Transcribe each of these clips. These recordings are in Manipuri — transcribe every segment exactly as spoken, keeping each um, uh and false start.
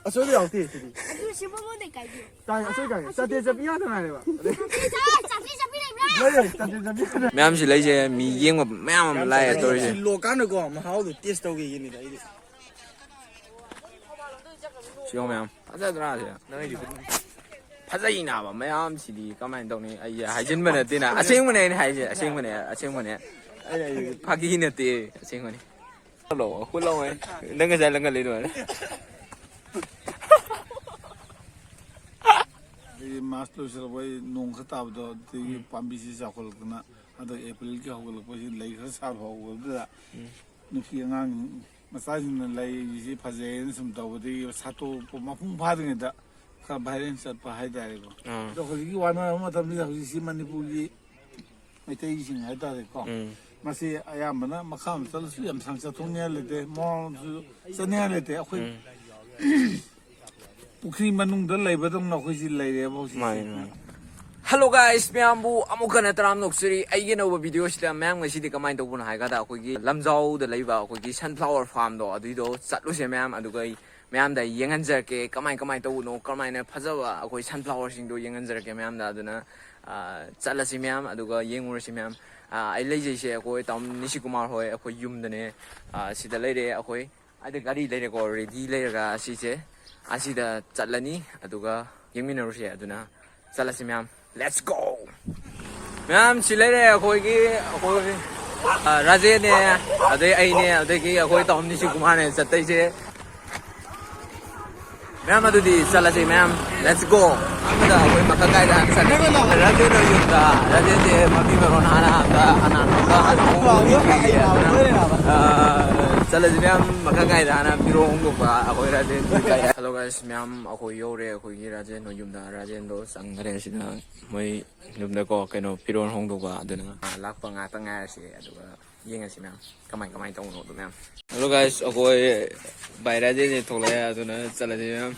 ꯑꯁꯣꯏꯕ ꯌꯥꯎꯗꯦ ꯁꯤꯗꯤ꯫ ꯑꯗꯨ ꯁꯤꯕ ꯃꯉꯣꯟꯗ ꯀꯥꯏꯕꯤꯌꯨ꯫ ꯇꯥꯏ, ꯑꯁꯣꯏ ꯀꯥꯏ꯫ ꯆꯥꯇ꯭ꯔꯦꯠ ꯆꯠꯄꯤ ꯉꯥꯛꯇ ꯉꯥꯏꯔꯦꯕ꯫ ꯆꯥꯇ꯭ꯔꯦꯠ ꯆꯠꯄꯤ ꯂꯩꯕ꯭ꯔꯥ? ꯂꯩ, ꯆꯥꯇ꯭ꯔꯦꯠ ꯆꯠꯄꯤ ꯉꯥꯛꯇ꯫ ꯃꯌꯥꯝꯁꯤ ꯂꯩꯁꯦ ꯃꯤ ꯌꯦꯡꯕ ꯃꯌꯥꯝ ꯑꯃ ꯂꯥꯛꯑꯦ ꯇꯧꯔꯤꯁꯦ꯫ ꯁꯤ ꯂꯣꯛꯀꯥꯟꯗꯀꯣ ꯃꯍꯥꯎꯗꯣ ꯇꯦꯁ ꯇꯧꯒꯦ ꯌꯦꯡꯉꯤꯗ ꯑꯩꯗꯤ꯫ ꯁꯤ ꯌꯦꯡꯉꯣ ꯃꯌꯥꯝ꯫ ꯐꯖꯗ꯭ꯔꯥ ꯁꯦ? ꯅꯪꯒꯤꯁꯨ ꯐꯖꯩ ꯅꯥꯕ꯫ ꯃꯌꯥꯝꯁꯤꯗꯤ ꯀꯃꯥꯏꯅ ꯇꯧꯅꯤ? ꯑꯩꯁꯦ ꯍꯥꯏꯖꯤꯟꯕ ꯅꯠꯇꯦꯅ꯫ ꯑꯁꯦꯡꯕꯅꯦ ꯑꯩꯅ ꯍꯥꯏꯁꯦ꯫ ꯑꯁꯦꯡꯕꯅꯦ꯫ ꯑꯁꯦꯡꯕꯅꯦ꯫ ꯑꯩ, ꯑꯩ ꯐꯥꯒꯤ ꯅꯠꯇꯦ꯫ ꯑꯁꯦꯡꯕꯅꯦ꯫ ꯍꯨꯠꯂꯣ, ꯍꯨꯠꯂꯣ꯫ ꯅꯪ ꯉꯁꯥꯏ ꯂꯪꯒꯜꯂꯤ ꯑꯗꯨꯃꯥꯏꯅ꯫ ꯑꯩ ꯃꯥꯔꯁ ꯂꯣꯏꯁꯤꯜꯂꯛꯄ ꯑꯩ ꯅꯣꯡ ꯈꯔ ꯇꯥꯕꯗꯣ ꯑꯗꯨꯗꯒꯤ ꯄꯥꯝꯕꯤꯁꯤ ꯆꯥꯎꯈꯠꯂꯛꯇꯅ ꯍꯟꯗꯛ ꯑꯦꯄ꯭ꯔꯤꯜꯒꯤ ꯍꯧꯒꯠꯂꯛꯄꯁꯤ ꯂꯩ ꯈꯔ ꯁꯥꯠꯄ ꯍꯧꯕꯗꯨꯗ ꯅꯨꯄꯤ ꯑꯉꯥꯡ ꯃꯆꯥꯁꯤꯡꯅ ꯂꯩꯁꯤ ꯐꯖꯩꯅ ꯁꯨꯝ ꯇꯧꯕꯗꯒꯤ ꯁꯥꯠꯇꯣꯛꯄ ꯃꯄꯨꯡ ꯐꯥꯗ꯭ꯔꯤꯉꯩꯗ ꯈꯔ ꯚꯥꯏꯔꯦꯜ ꯆꯠꯄ ꯍꯥꯏꯇꯥꯔꯦꯀꯣ꯫ ꯑꯥ꯫ ꯑꯗꯣ ꯍꯧꯖꯤꯛꯀꯤ ꯋꯥꯅꯔꯕ ꯃꯇꯝꯁꯤꯗ ꯍꯧꯖꯤꯛꯁꯤ ꯃꯅꯤꯄꯨꯔꯒꯤ ꯃꯩꯇꯩꯁꯤꯡ ꯍꯥꯏꯇꯥꯔꯦꯀꯣ꯫ ꯎꯝ꯫ ꯃꯁꯤ ꯑꯌꯥꯝꯕꯅ ꯃꯈꯥ ꯑꯃ ꯆꯠꯂꯁꯨ ꯌꯥꯝ ꯁꯥꯡ ꯆꯠꯊꯣꯛꯅꯤꯡꯉꯥꯏ ꯂꯩꯇꯦ, ꯃꯃꯥꯡꯁꯨ ꯆꯠꯅꯤꯡꯉꯥꯏ ꯂꯩꯇꯦ꯫ ꯑꯩꯈꯣꯏ ꯎꯝ꯫ ꯄꯨꯈ꯭ꯔꯤ ꯃꯅꯨꯡꯗ ꯂꯩꯕꯗꯧꯅ ꯑꯩꯈꯣꯏꯁꯤ ꯂꯩꯔꯦꯕ ꯍꯧꯖꯤꯛꯁꯦ꯫ ꯃꯥꯅꯤ, ꯃꯥꯅꯤ꯫ Hello guys, ꯃꯌꯥꯝꯕꯨ ꯑꯃꯨꯛ ꯍꯟꯅ ꯇꯔꯥꯝꯅ ꯑꯣꯛꯆꯔꯤ꯫ ꯑꯩꯒꯤ ꯑꯅꯧꯕ video ꯁꯤꯗ ꯃꯌꯥꯝ ꯉꯁꯤꯗꯤ ꯀꯃꯥꯏꯅ ꯇꯧꯕꯅꯣ ꯍꯥꯏ ꯀꯥꯟꯗ ꯑꯩꯈꯣꯏꯒꯤ ꯂꯝꯖꯥꯎꯗ ꯂꯩꯕ ꯑꯩꯈꯣꯏꯒꯤ sunflower farm ꯗꯣ ꯑꯗꯨꯏꯗꯣ ꯆꯠꯂꯨꯁꯦ ꯃꯌꯥꯝ, ꯑꯗꯨꯒ ꯑꯩ ꯃꯌꯥꯝꯗ ꯌꯦꯡꯍꯟꯖꯔꯛꯀꯦ ꯀꯃꯥꯏ ꯀꯃꯥꯏꯅ ꯇꯧꯕꯅꯣ, ꯀꯃꯥꯏꯅ ꯐꯖꯕ ꯑꯩꯈꯣꯏ sunflower ꯁꯤꯡꯗꯣ ꯌꯦꯡꯍꯟꯖꯔꯛꯀꯦ ꯃꯌꯥꯝꯗ꯫ ꯑꯗꯨꯅ, ꯑ, ꯆꯠꯂꯁꯤ ꯃꯌꯥꯝ, ꯑꯗꯨꯒ ꯌꯦꯡꯉꯨꯔꯁꯤ ꯃꯌꯥꯝ꯫ ꯑ, ꯑꯩ ꯂꯩꯖꯩꯁꯦ ꯑꯩꯈꯣꯏ ꯇꯥꯃꯣ ꯅꯤꯁꯤ ꯀꯨꯃꯥꯔ ꯍꯣꯏ ꯑꯩꯈꯣꯏ ꯌꯨꯝꯗꯅꯦ꯫ ꯑ, ꯁꯤꯗ ꯂꯩꯔꯦ ꯑꯩꯈꯣꯏ꯫ ꯑꯗ ꯒꯥꯔꯤ ꯂꯩꯔꯦꯀꯣ, ready ꯂꯩꯔꯒ ꯑꯁꯤꯁꯦ, ꯑꯁꯤꯗ ꯆꯠꯂꯅꯤ, ꯑꯗꯨꯒ ꯌꯦꯡꯃꯤꯟꯅꯔꯨꯁꯦ꯫ ꯑꯗꯨꯅ ꯆꯠꯂꯁꯤ ꯃꯌꯥꯝ, let's go! ꯃꯌꯥꯝ, ꯁꯤ ꯂꯩꯔꯦ ꯑꯩꯈꯣꯏꯒꯤ, ꯑꯩꯈꯣꯏ, ꯑ, ꯔꯥꯖꯦꯟꯅꯦ, ꯑꯗꯩ ꯑꯩꯅꯦ, ꯑꯗꯒꯤ ꯑꯩꯈꯣꯏ ꯇꯥꯃꯣ ꯅꯤꯁꯤ ꯀꯨꯃꯥꯔꯅꯦ ꯆꯠꯇꯣꯏꯁꯦ꯫ ꯃꯌꯥꯝ ꯑꯗꯨꯗꯤ ꯆꯠꯂꯁꯤ ꯃꯌꯥꯝ, let's go! ꯑꯍꯥꯟꯕꯗ ꯑꯩꯈꯣꯏ ꯃꯈꯛ ꯀꯥꯏꯗ ꯍꯥꯟꯅ ꯆꯠꯂꯦ? ꯔꯥꯖꯦꯟ ꯍꯣꯏ ꯌꯨꯝꯗ, ꯔꯥꯖꯦꯟꯁꯦ ꯃꯐꯤ ꯃꯔꯣꯟ ꯍꯥꯟꯅ ꯍꯥꯟꯕ ꯑꯅꯥꯟꯕ ꯍꯥꯟꯅ ꯍꯣꯡꯗꯣꯛꯄꯤꯔꯤꯌꯦ꯫ ꯑꯗꯨꯅ, ꯑ, ꯆꯠꯂꯁꯤ ꯃꯌꯥꯝ ꯃꯈꯛ ꯀꯥꯏꯗ ꯍꯥꯟꯅ ꯐꯤꯔꯣꯜ ꯍꯣꯡꯗꯣꯛꯄ ꯑꯩꯈꯣꯏ ꯔꯥꯖꯦꯟ ꯀꯥꯏꯗ꯫ Hello guys, ꯃꯌꯥꯝ ꯑꯩꯈꯣꯏ ꯌꯧꯔꯦ ꯑꯩꯈꯣꯏꯒꯤ ꯔꯥꯖꯦꯟ ꯍꯣꯏ ꯌꯨꯝꯗ꯫ ꯔꯥꯖꯦꯟꯗꯣ ꯆꯪꯈꯔꯦ ꯁꯤꯗ ꯃꯣꯏ ꯌꯨꯝꯗꯀꯣ, ꯀꯩꯅꯣ ꯐꯤꯔꯣꯜ ꯍꯣꯡꯗꯣꯛꯄ꯫ ꯑꯗꯨꯅ ꯂꯥꯛꯄ ꯉꯥꯛꯇ ꯉꯥꯏꯔꯁꯤ꯫ ꯑꯗꯨꯒ ꯌꯦꯡꯉꯁꯤ ꯃꯌꯥꯝ ꯀꯃꯥꯏ ꯀꯃꯥꯏ ꯇꯧꯕꯅꯣꯗꯣ ꯃꯌꯥꯝ꯫ Hello guys, ꯑꯩꯈꯣꯏ ꯚꯥꯏ ꯔꯥꯖꯦꯟꯁꯦ ꯊꯣꯛꯂꯛꯑꯦ, ꯑꯗꯨꯅ ꯆꯠꯂꯁꯤ ꯃꯌꯥꯝ꯫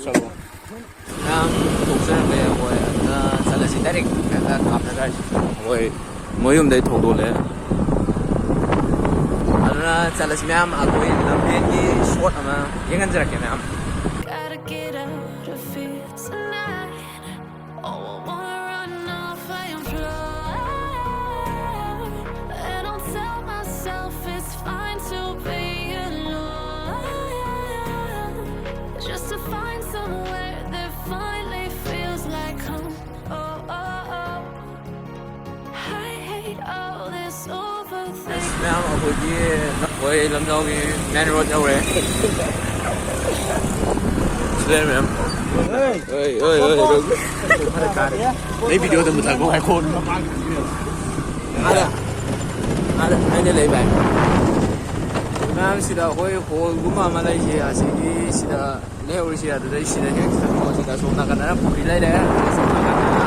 ꯆꯠꯂꯣ꯫ ꯃꯌꯥꯝ ꯊꯣꯛꯆꯔꯛꯂꯦ ꯑꯩꯈꯣꯏ, ꯑꯗꯨꯅ ꯆꯠꯂꯁꯤ direct ꯀꯥꯞꯅꯈ꯭ꯔꯁꯤ꯫ ꯑꯩꯈꯣꯏ ꯃꯣꯏ ꯌꯨꯝꯗꯩ ꯊꯧꯗꯣꯛꯂꯛꯑꯦ꯫ ꯑꯗꯨꯅ ꯆꯠꯂꯁꯤ ꯃꯌꯥꯝ, ꯑꯩꯈꯣꯏ ꯂꯝꯕꯦꯟꯒꯤ ꯁꯣꯠ ꯑꯃ ꯌꯦꯡꯍꯟꯖꯔꯛꯀꯦ ꯃꯌꯥꯝ꯫ Gotta get out of here tonight. Oh, I wanna run off and fly. And I'll tell myself it's fine to be alone. Just to find somewhere that finally feels like home. Oh, oh, oh. I hate all this overthinking. ꯃꯌꯥꯝ ꯑꯩꯈꯣꯏꯒꯤ ꯑꯩꯈꯣꯏ ꯂꯝꯖꯥꯎꯒꯤ main road ꯌꯧꯔꯦ꯫ ꯁꯤꯗ ꯃꯌꯥꯝ꯫ ꯑꯣꯏ, ꯑꯣꯏ, ꯑꯣꯏ, ꯑꯣꯏ꯫ ꯑꯩ video ꯗ ꯃꯨꯊꯠꯈꯣ ꯍꯥꯏꯈꯣ꯫ ꯑꯥꯗ, ꯑꯥꯗ, ꯑꯩꯅ ꯂꯩ ꯚꯥꯏ꯫ ꯃꯌꯥꯝ ꯁꯤꯗ ꯑꯩꯈꯣꯏ hall ꯒꯨꯝꯕ ꯑꯃ ꯂꯩꯁꯦ, ꯑꯁꯤꯒꯤ ꯁꯤꯗ ꯂꯩꯍꯧꯔꯤꯁꯦ꯫ ꯑꯗꯨꯗꯩ ꯁꯤꯗ ꯍꯦꯛ ꯆꯪꯉꯣ꯫ ꯁꯤꯗ ꯁꯣꯝ ꯅꯥꯀꯟꯗꯅ ꯄꯨꯈ꯭ꯔꯤ ꯂꯩꯔꯦ꯫ ꯁꯣꯝ ꯅꯥꯀꯟꯗꯅ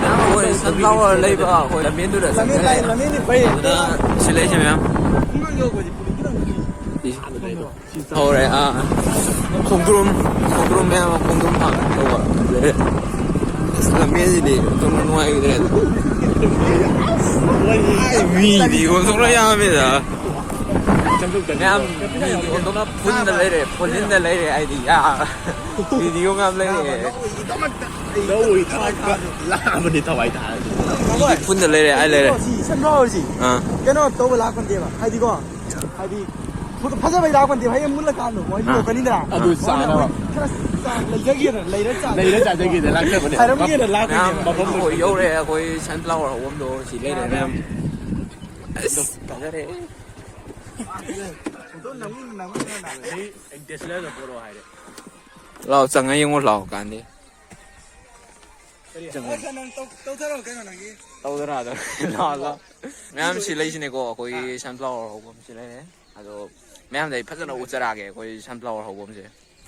ꯃꯌꯥꯝ ꯑꯩꯈꯣꯏ sunflower ꯂꯩꯕ ꯑꯩꯈꯣꯏ ꯂꯝꯕꯦꯟꯗꯨꯗ ꯂꯝꯕꯦꯟ ꯆꯪꯉꯦ꯫ ꯂꯥꯏ-, ꯂꯝꯕꯦꯟꯗꯤ ꯐꯩꯌꯦ꯫ ꯑꯗꯨꯅ ꯁꯤ ꯂꯩꯁꯦ ꯃꯌꯥꯝ꯫ ꯍꯧꯔꯦ, ꯑꯥ꯫ ꯈꯣꯡꯗ꯭ꯔꯨꯝ, ꯈꯣꯡꯗ꯭ꯔꯨꯝ ꯃꯌꯥꯝ ꯑꯃ ꯈꯣꯡꯗ꯭ꯔꯨꯝ ꯐꯥꯔꯝ ꯇꯧꯕ꯫ ꯑꯁ, ꯂꯝꯕꯦꯟꯁꯤꯗꯤ ꯑꯗꯨꯝ ꯅꯨꯡꯉꯥꯏꯈꯤꯗ꯭ꯔꯦ꯫ ꯑꯩ ꯃꯤꯗꯤ ꯑꯣꯟꯊꯣꯛꯅ ꯌꯥꯝꯃꯦꯗ꯫ ꯃꯌꯥꯝ ꯃꯤꯗꯤ ꯑꯣꯟꯊꯣꯛꯅ ꯐꯨꯟꯗ ꯂꯩꯔꯦ, ꯐꯨꯟꯗ ꯂꯩꯔꯦ꯫ ꯑꯩꯗꯤ ꯌꯥ-, video ꯃꯌꯥꯝ ꯂꯩꯔꯦ꯫ ꯂꯧ ꯊꯋꯥꯏ ꯂꯥꯛꯑꯕꯅꯤ ꯊꯋꯥꯏ ꯊꯥꯔꯒ꯫ ꯃꯤꯗꯤ ꯐꯨꯟꯗ ꯂꯩꯔꯦ, ꯑꯩ ꯂꯩꯔꯦ꯫ ꯁꯤ ꯁꯟ ꯐ꯭ꯂꯥꯋꯔꯁꯤ ꯑꯥ꯫ ꯀꯩꯅꯣ ꯇꯧꯕ ꯂꯥꯛꯄ ꯅꯠꯇꯦꯕ, ꯍꯥꯏꯗꯤꯀꯣ꯫ ꯍꯥꯏꯗꯤ ꯐꯖꯕꯩ ꯂꯥꯛꯄ ꯅꯠꯇꯦꯕ, ꯍꯌꯦꯡ ꯃꯨꯜꯂꯀꯥꯟꯗ ꯃꯣꯏ ꯑꯥ꯫ ꯂꯣꯛꯀꯅꯤꯗꯅ꯫ ꯑꯗꯨ ꯆꯥꯅꯕ꯫ ꯈꯔ ꯆꯥ-, ꯂꯩꯖꯒꯦꯅ, ꯂꯩꯔ ꯆꯥ-, ꯂꯩꯔ ꯆꯥꯖꯒꯦꯅ ꯂꯥꯛꯆꯕꯅꯦ꯫ ꯍꯥꯏꯔꯝꯒꯦꯅ ꯂꯥꯛꯄꯅꯦꯕ꯫ ꯃꯌꯥꯝ ꯑꯩꯈꯣꯏ ꯌꯧꯔꯦ, ꯑꯩꯈꯣꯏ sunflower ꯍꯧꯐꯝꯗꯣ ꯁꯤ ꯂꯩꯔꯦ ꯃꯌꯥꯝ꯫ ꯑꯁ, ꯐꯖꯔꯦ꯫ ꯐꯣꯇꯣ ꯅꯝꯃꯤ, ꯅꯝꯃꯤ, ꯅꯝꯃꯤ꯫ ꯑꯩ ꯗꯤ ꯑꯦꯁ ꯑꯦꯜ ꯑꯥꯔꯗ ꯄꯣꯔꯛꯑꯣ ꯍꯥꯏꯔꯦ꯫ ꯂꯥꯛꯑꯣ, ꯆꯪꯉ ꯌꯦꯡꯉꯣ ꯂꯥꯛꯑꯣ ꯀꯥꯟꯗꯤ꯫ ꯀꯔꯤ? ꯆꯪꯉꯣ꯫ ꯑꯁ, ꯅꯪ ꯇꯧ-, ꯇꯧꯊꯔꯣ ꯀꯩꯅꯣ ꯅꯪꯒꯤ꯫ ꯇꯧꯗꯔꯥ ꯑꯗꯣ꯫ ꯂꯥꯛꯑꯣ, ꯂꯥꯛꯑꯣ꯫ ꯃꯌꯥꯝ ꯁꯤ ꯂꯩꯁꯤꯅꯦꯀꯣ, ꯑꯩꯈꯣꯏꯒꯤ ꯑꯥ꯫ Sunflower ꯍꯧꯕ ꯑꯃ ꯁꯤ ꯂꯩꯔꯦ꯫ ꯑꯗꯣ ꯃꯌꯥꯝꯗ ꯑꯩ ꯐꯖꯅ ꯎꯠꯆꯔꯛꯑꯒꯦ ꯑꯩꯈꯣꯏ sunflower ꯍꯧꯕ ꯑꯃꯁꯦ꯫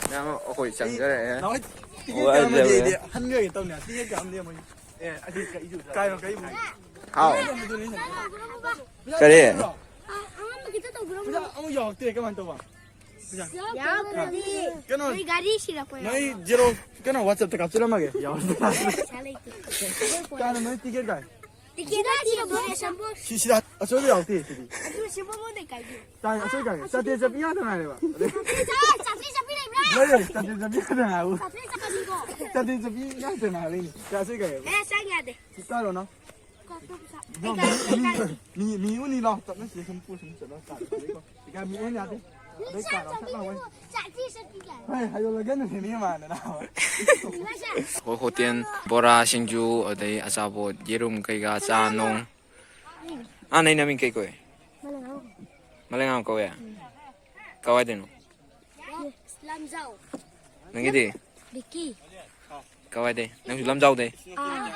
ꯃꯌꯥꯝ ꯑꯩꯈꯣꯏ ꯆꯪꯖꯔꯛꯑꯦ꯫ ꯅꯍꯥꯟ ꯇꯤꯀꯦꯠ ꯍꯣꯏ, ꯀꯛꯑꯝꯃꯗꯤ ꯂꯩꯔꯦ꯫ ꯑꯩꯗꯤ ꯍꯟꯈ꯭ꯔꯒꯦ ꯇꯧꯅꯤ꯫ ꯇꯤꯀꯦꯠ ꯀꯛꯑꯝꯗꯦ ꯃꯣꯏ꯫ ꯑꯦ, ꯑꯁꯤ ꯀꯛꯏꯁꯨ ꯀꯥꯏꯅꯣ ꯀꯛꯏꯕꯨ? ꯍꯥꯎ꯫ ꯀꯔꯤ? ꯑꯉꯝꯕ ꯈꯤꯇ ꯇꯧꯕꯤꯔꯝꯃꯣ꯫ ꯄꯩꯁꯥ ꯑꯃꯨꯛ ꯌꯥꯎꯔꯛꯇꯦ, ꯀꯃꯥꯏꯅ ꯇꯧꯕ? ꯌꯥꯎꯗ꯭ꯔꯗꯤ ꯀꯩꯅꯣ, ꯅꯣꯏ ꯒꯥꯔꯤ ꯁꯤꯔꯛꯄ ꯌꯥꯎꯕ꯭ꯔꯣ? ꯅꯣꯏ ꯖꯦꯔꯣ, ꯀꯩꯅꯣ, WhatsApp ꯇ ꯀꯥꯞꯆꯔꯝꯃꯒꯦ꯫ ꯌꯥꯎꯔꯗꯤ꯫ ꯄꯩꯁꯥ ꯂꯩꯇꯦ꯫ ꯀꯥꯏꯅ ꯅꯣꯏ ꯇꯤꯀꯦꯠ ꯀꯥꯏ? ꯇꯤꯀꯦꯠ ꯅꯠꯇꯦ, ꯕꯣꯜ ꯁꯝꯕꯣꯜ꯫ ꯁꯤ, ꯁꯤꯗ ꯑꯆꯣꯏꯕ ꯌꯥꯎꯔꯛꯇꯦ ꯁꯤꯗꯤ꯫ ꯑꯗꯨ ꯁꯤꯕꯣ ꯃꯣꯟꯗꯩ ꯆꯥ-, ꯑꯁꯣꯏ ꯀꯥꯏ? ꯆꯥꯇ꯭ꯔꯦꯠ ꯆꯠꯄꯤ ꯉꯥꯛꯇ ꯉꯥꯏꯔꯦꯕ꯫ ꯆꯥ-, ꯆꯥꯇ꯭ꯔꯦꯠ ꯆꯠꯄꯤ ꯂꯩꯕ꯭ꯔꯥ? ꯂꯩ, ꯆꯥꯇ꯭ꯔꯦꯠ ꯆꯠꯄꯤ ꯉꯥꯛꯇ ꯉꯥꯏꯔꯦ꯫ ꯆꯥꯇ꯭ꯔꯦꯠ ꯆꯠꯄꯤꯀꯣ꯫ ꯆꯥꯇ꯭ꯔꯦꯠ ꯆꯠꯄꯤ ꯉꯥꯛꯇ ꯉꯥꯏꯔꯦ꯫ ꯀꯌꯥ ꯑꯁꯣꯏ ꯀꯥꯏ? ꯑꯦ, ꯆꯥ ꯌꯥꯗꯦ꯫ ꯆꯥꯔꯣ ꯅꯪ꯫ ꯀꯣꯛꯇꯣ ꯄꯩꯁꯥ꯫ ꯏꯕꯨꯡ, ꯑꯩ ꯀꯥꯏ-, ꯃꯤ, ꯀꯥꯏ-, ꯃꯤ, ꯃꯤ ꯑꯅꯤ ꯂꯥꯎ꯫ ꯆꯠꯂꯁꯤ, ꯁꯨꯝ ꯄꯨ, ꯁꯨꯝ ꯆꯠꯂ ꯆꯥꯔꯁꯤ꯫ ꯏꯕꯨꯡ, ꯃꯤ ꯑꯅꯤ ꯌꯥꯗꯦ꯫ ꯑꯗꯩ ꯆꯥꯔꯣ, ꯆꯠꯂꯣ, ꯍꯣꯏ꯫ ꯆꯥꯇ꯭ꯔꯦꯠ ꯆꯠꯄꯤ ꯀꯥꯏ꯫ ꯍꯣꯏ, ꯍꯥꯏꯗꯣꯛꯂꯒꯅꯨꯅꯦ, ꯃꯤ ꯃꯥꯟꯗꯅ꯫ ꯏꯃꯥꯁꯦ꯫ ꯑꯩꯈꯣꯏ ꯍꯣꯇꯦꯜ ꯕꯣꯔꯥ, ꯁꯤꯡꯖꯨ, ꯑꯗꯩ ꯑꯆꯥꯄꯣꯠ, ꯌꯦꯔꯨꯝ ꯀꯩꯀꯥ, ꯆꯥ ꯅꯨꯡ꯫ ꯑꯥ, ꯅꯪ ꯅꯃꯤꯡ ꯀꯩ ꯀꯧꯏ? ꯃꯂꯪꯉꯥꯝ꯫ ꯃꯂꯪꯉꯥꯝ ꯀꯧꯏ? ꯎꯝ꯫ ꯀꯋꯥꯏꯗꯩꯅꯣ? ꯂꯝꯖꯥꯎ꯫ ꯅꯪꯒꯤꯗꯤ? ꯕꯤꯀꯤ꯫ ꯀꯋꯥꯏꯗꯩ? ꯅꯪꯁꯨ ꯂꯝꯖꯥꯎꯗꯩ? ꯑꯥ꯫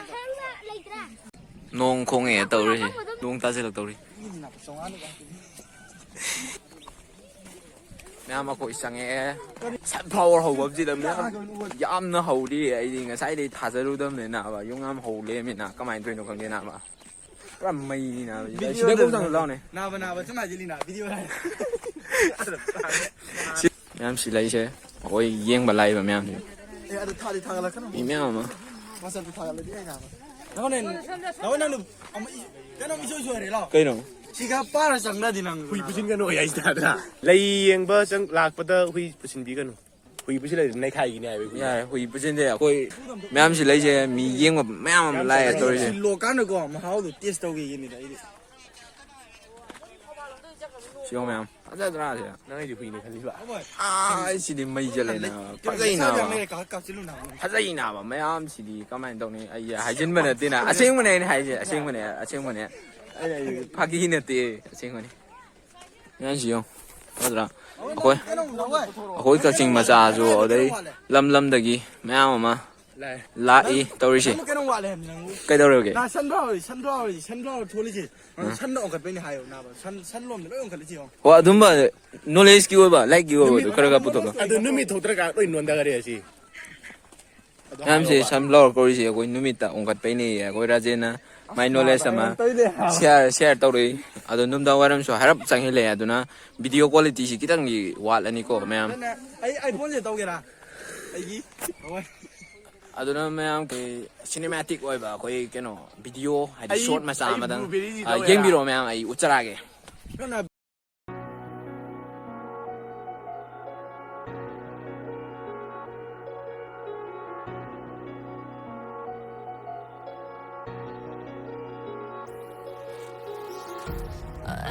ꯅꯣꯡ ꯈꯣꯡꯉꯛꯑꯦ ꯇꯧꯔꯤꯁꯦ꯫ ꯅꯣꯡ ꯇꯥꯁꯤꯜꯂꯛꯇꯧꯔꯤ꯫ ꯃꯌꯥꯝ ꯑꯩꯈꯣꯏ ꯆꯪꯉꯛꯑꯦ꯫ ꯁꯟꯐ꯭ꯂꯥꯋꯔ ꯍꯧꯕ ꯑꯃꯁꯤꯗ ꯃꯌꯥꯝ ꯌꯥꯝꯅ ꯍꯧꯔꯤ꯫ ꯑꯩꯗꯤ ꯉꯁꯥꯏꯗꯩ ꯊꯥꯖꯔꯨꯗꯕꯅꯦ ꯅꯥꯕ꯫ ꯌꯨꯝ ꯌꯥꯝ ꯍꯧ ꯂꯩꯔꯝꯃꯦ ꯅꯥ꯫ ꯀꯃꯥꯏꯅ ꯇꯧꯔꯤꯅꯣ ꯈꯪꯗꯦ ꯅꯥꯕ꯫ ꯄꯨꯔꯥ ꯃꯩꯅꯤ ꯅꯥꯕ꯫ ꯁꯤꯗ ꯀꯣꯛ ꯆꯪꯉꯨ ꯂꯥꯎꯅꯦ꯫ ꯅꯥꯕ, ꯅꯥꯕ ꯁꯨꯝ ꯍꯥꯏꯖꯤꯜꯂꯤ ꯅꯥ, ꯚꯤꯗꯤꯑꯣ ꯍꯥꯏ꯫ ꯁꯤ ꯃꯌꯥꯝ ꯁꯤ ꯂꯩꯁꯦ, ꯑꯩꯈꯣꯏ ꯌꯦꯡꯕ ꯂꯥꯛꯏꯕ ꯃꯌꯥꯝꯁꯦ꯫ ꯑꯦ, ꯑꯗꯨ ꯊꯥꯗꯤ ꯊꯥꯒꯠꯂꯛꯀꯅꯨ꯫ ꯃꯤ ꯃꯌꯥꯝ ꯑꯃ꯫ ꯋꯥꯆꯞꯇ ꯊꯥꯒꯠꯂꯗꯤ ꯑꯩ ꯅꯥꯕ꯫ ꯅꯪꯉꯣꯟꯗ ꯅꯪ ꯑꯃ ꯏ-, ꯀꯩꯅꯣꯝ ꯏꯁꯣꯏ ꯁꯣꯏꯔꯦ ꯂꯥꯎ꯫ ꯀꯩꯅꯣ? ꯁꯤꯒ ꯄꯥꯔ ꯆꯪꯗ꯭ꯔꯗꯤ ꯅꯪ ꯍꯨꯏ ꯄꯨꯁꯤꯟꯒꯅꯨ ꯑꯩ ꯍꯥꯏꯁꯤꯗ꯫ ꯂꯩ ꯌꯦꯡꯕ ꯆꯪ-, ꯂꯥꯛꯄꯗ ꯍꯨꯏ ꯄꯨꯁꯤꯟꯕꯤꯒꯅꯨ꯫ ꯍꯨꯏ ꯄꯨꯁꯤꯜꯂꯗꯤ ꯅꯩꯈꯥꯏꯒꯤꯅꯤ ꯍꯥꯏꯕ ꯍꯨꯏ꯫ ꯌꯥꯔꯦ, ꯍꯨꯏ ꯄꯨꯁꯤꯟꯗꯦ꯫ ꯑꯩꯈꯣꯏ ꯃꯌꯥꯝꯁꯤ ꯂꯩꯁꯦ, ꯃꯤ ꯌꯦꯡꯕ ꯃꯌꯥꯝ ꯑꯃ ꯂꯥꯛꯑꯦ ꯇꯧꯔꯤꯁꯦ꯫ ꯁꯤ ꯂꯣꯛꯀꯥꯟꯗꯀꯣ ꯃꯍꯥꯎꯗꯣ ꯇꯦꯁ ꯇꯧꯒꯦ ꯌꯦꯡꯉꯤꯗ ꯑꯩꯗꯤ꯫ ꯁꯤ ꯌꯦꯡꯉꯣ ꯃꯌꯥꯝ, ꯐꯖꯗ꯭ꯔꯥ ꯁꯦ? ꯅꯪ ꯑꯩꯗꯤ ꯍꯨꯏꯅꯦ ꯈꯜꯂꯤꯕ꯫ ꯑꯥ, ꯁꯤꯗꯤ ꯃꯩ ꯆꯠꯂꯦꯅ꯫ ꯐꯖꯩꯅ꯫ ꯐꯖꯩꯅ ꯃꯌꯥꯝꯁꯤꯗꯤ ꯀꯃꯥꯏꯅ ꯇꯧꯅꯤ? ꯑꯩ ꯍꯥꯏꯖꯤꯟꯕ ꯅꯠꯇꯦꯅ, ꯑꯁꯦꯡꯕꯅꯦ ꯑꯩꯅ ꯍꯥꯏꯁꯦ, ꯑꯁꯦꯡꯕꯅꯦ, ꯑꯁꯦꯡꯕꯅꯦ꯫ ꯑꯩ, ꯑꯩ ꯐꯥꯒꯤ ꯅꯠꯇꯦ, ꯑꯁꯦꯡꯕꯅꯦ꯫ ꯃꯌꯥꯝꯁꯤ ꯌꯦꯡꯉꯣ, ꯐꯖꯗ꯭ꯔꯥ? ꯑꯩꯈꯣꯏ, ꯑꯩꯈꯣꯏ ꯀꯛꯆꯤꯡ ꯃꯆꯥꯁꯨ, ꯑꯗꯩ ꯂꯝ ꯂꯝꯗꯒꯤ ꯃꯌꯥꯝ ꯑꯃ ꯂꯥꯛꯑꯦ꯫ ꯂꯥꯛꯏ ꯅꯪ, ꯇꯧꯔꯤꯁꯦ꯫ ꯅꯪ ꯀꯩꯅꯣꯝ ꯋꯥꯠꯂꯦ ꯍꯥꯏꯕꯅꯤ ꯅꯪꯕꯨ꯫ ꯀꯩꯗꯧꯔꯒꯦ? ꯅꯥ, ꯁꯟ ꯐ꯭ꯂꯥꯋꯔ, ꯁꯟ ꯐ꯭ꯂꯥꯋꯔ, ꯁꯟ ꯐ꯭ꯂꯥꯋꯔ ꯊꯣꯛꯂꯤꯁꯦ꯫ ꯅꯪ ꯑ꯫ ꯁꯟꯗ ꯑꯣꯟꯈꯠꯄꯩꯅꯦ ꯍꯥꯏꯌꯣ, ꯅꯥꯕ꯫ ꯁꯟ, ꯁꯟ ꯂꯣꯝꯗ ꯂꯣꯏ ꯑꯣꯟꯈꯠꯂꯤꯁꯦ ꯌꯦꯡꯉꯣ꯫ ꯍꯣ, ꯑꯗꯨꯝꯕ ꯅꯣꯂꯦꯖꯀꯤ ꯑꯣꯏꯕ, ꯂꯥꯏꯔꯤꯛꯀꯤ ꯑꯣꯏꯕꯗꯨ ꯅꯨꯃꯤꯠ ꯈꯔ ꯈꯔ ꯄꯨꯊꯣꯛꯂꯣ꯫ ꯑꯗꯨ ꯅꯨꯃꯤꯠ ꯊꯣꯛꯇ꯭ꯔꯀꯥꯟ ꯂꯣꯏ ꯅꯣꯟꯊꯈꯔꯦ ꯑꯁꯤ꯫ ꯑꯗꯨ ꯃꯌꯥꯝꯁꯦ ꯍꯥꯏꯌꯣꯕ꯫ ꯁꯟꯐ꯭ꯂꯥꯋꯔ ꯀꯧꯔꯤꯁꯦ ꯑꯩꯈꯣꯏ ꯅꯨꯃꯤꯠꯇ ꯑꯣꯟꯈꯠꯄꯩꯅꯦꯌꯦ꯫ ꯑꯩꯈꯣꯏ ꯔꯥꯖꯦꯟꯅ ꯃꯥꯏ ꯑꯁ, ꯅꯣꯂꯦꯖ ꯅꯥꯕ ꯑꯃ ꯑꯩꯉꯣꯟꯗ ꯇꯧꯔꯤꯅꯦ ꯍꯥꯏꯕ꯫ ꯁꯤꯌꯥꯔ, ꯁꯤꯌꯥꯔ ꯇꯧꯔꯛꯏ꯫ ꯑꯗꯣ ꯅꯨꯡꯗꯥꯡ ꯋꯥꯏꯔꯝꯁꯨ ꯍꯥꯏꯔꯞ ꯆꯪꯁꯤꯜꯂꯛꯑꯦ, ꯑꯗꯨꯅ ꯚꯤꯗꯤꯑꯣ ꯀ꯭ꯋꯥꯂꯤꯇꯤꯁꯤ ꯈꯤꯇꯪꯗꯤ ꯋꯥꯠꯂꯅꯤꯀꯣ ꯃꯌꯥꯝ꯫ ꯑꯗꯨꯅ ꯑꯩ, ꯑꯩ ꯐꯣꯟꯁꯦ ꯇꯧꯒꯦꯔꯥ? ꯑꯩꯒꯤ? ꯍꯣꯏ꯫ ꯑꯗꯨꯅ ꯃꯌꯥꯝ ꯀꯩ ꯁꯤꯅꯦꯃꯦꯇꯤꯛ ꯑꯣꯏꯕ ꯑꯩꯈꯣꯏ ꯀꯩꯅꯣ ꯚꯤꯗꯤꯑꯣ ꯍꯥꯏꯗꯤ ꯑꯩ, ꯁꯣꯔꯠ ꯃꯆꯥ ꯑꯩ ꯑꯃꯗꯪ, blueberry-ꯗꯤ ꯑ, ꯇꯧꯒꯦꯔꯥ? ꯌꯦꯡꯕꯤꯔꯣ ꯃꯌꯥꯝ, ꯑꯩ ꯎꯠꯆꯔꯛꯑꯒꯦ꯫ ꯅꯪꯅ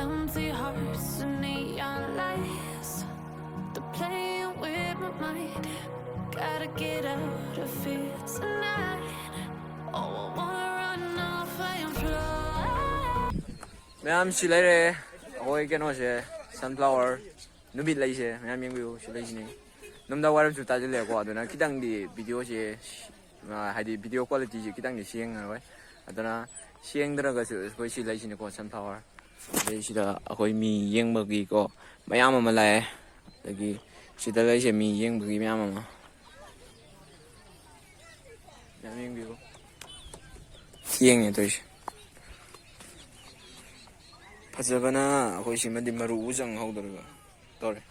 Empty hearts and neon lights. They're playing with my mind. Gotta get out of here tonight. Oh, I wanna run off and fly. ꯃꯌꯥꯝ ꯁꯤ ꯂꯩꯔꯦ ꯑꯩꯈꯣꯏ ꯀꯩꯅꯣꯁꯦ, sunflower ꯅꯨꯃꯤꯠ ꯂꯩꯁꯦ ꯃꯌꯥꯝ ꯌꯦꯡꯕꯤꯌꯨ꯫ ꯁꯤ ꯂꯩꯁꯤꯅꯤ꯫ ꯅꯨꯃꯤꯗꯥꯡ ꯋꯥꯏꯔꯝꯁꯨ ꯇꯥꯁꯤꯜꯂꯛꯑꯦꯀꯣ, ꯑꯗꯨꯅ ꯈꯤꯇꯪꯗꯤ videoꯁꯦ, ꯑ, ꯍꯥꯏꯗꯤ video qualityꯁꯦ ꯈꯤꯇꯪꯗꯤ ꯁꯦꯡꯉꯔꯣꯏ꯫ ꯑꯗꯨꯅ ꯁꯦꯡꯗ꯭ꯔꯒꯁꯨ ꯑꯩꯈꯣꯏ ꯁꯤ ꯂꯩꯁꯤꯅꯤꯀꯣ, sunflower꯫ ꯑꯗꯩ ꯁꯤꯗ ꯑꯩꯈꯣꯏ ꯃꯤ ꯌꯦꯡꯕꯒꯤꯀꯣ ꯃꯌꯥꯝ ꯑꯃ ꯂꯥꯛꯑꯦ꯫ ꯑꯗꯒꯤ ꯁꯤꯗ ꯂꯩꯁꯦ ꯃꯤ ꯌꯦꯡꯕꯒꯤ ꯃꯌꯥꯝ ꯑꯃ꯫ ꯃꯌꯥꯝ ꯌꯦꯡꯕꯤꯌꯨ꯫ ꯊꯦꯡꯉꯦ ꯇꯧꯔꯤꯁꯦ꯫ ꯐꯖꯕꯅ ꯑꯩꯈꯣꯏ ꯁꯤꯃꯗꯤ ꯃꯔꯨꯕꯨ ꯆꯪꯍꯧꯗꯧꯔꯤꯕ ꯇꯧꯔꯦ꯫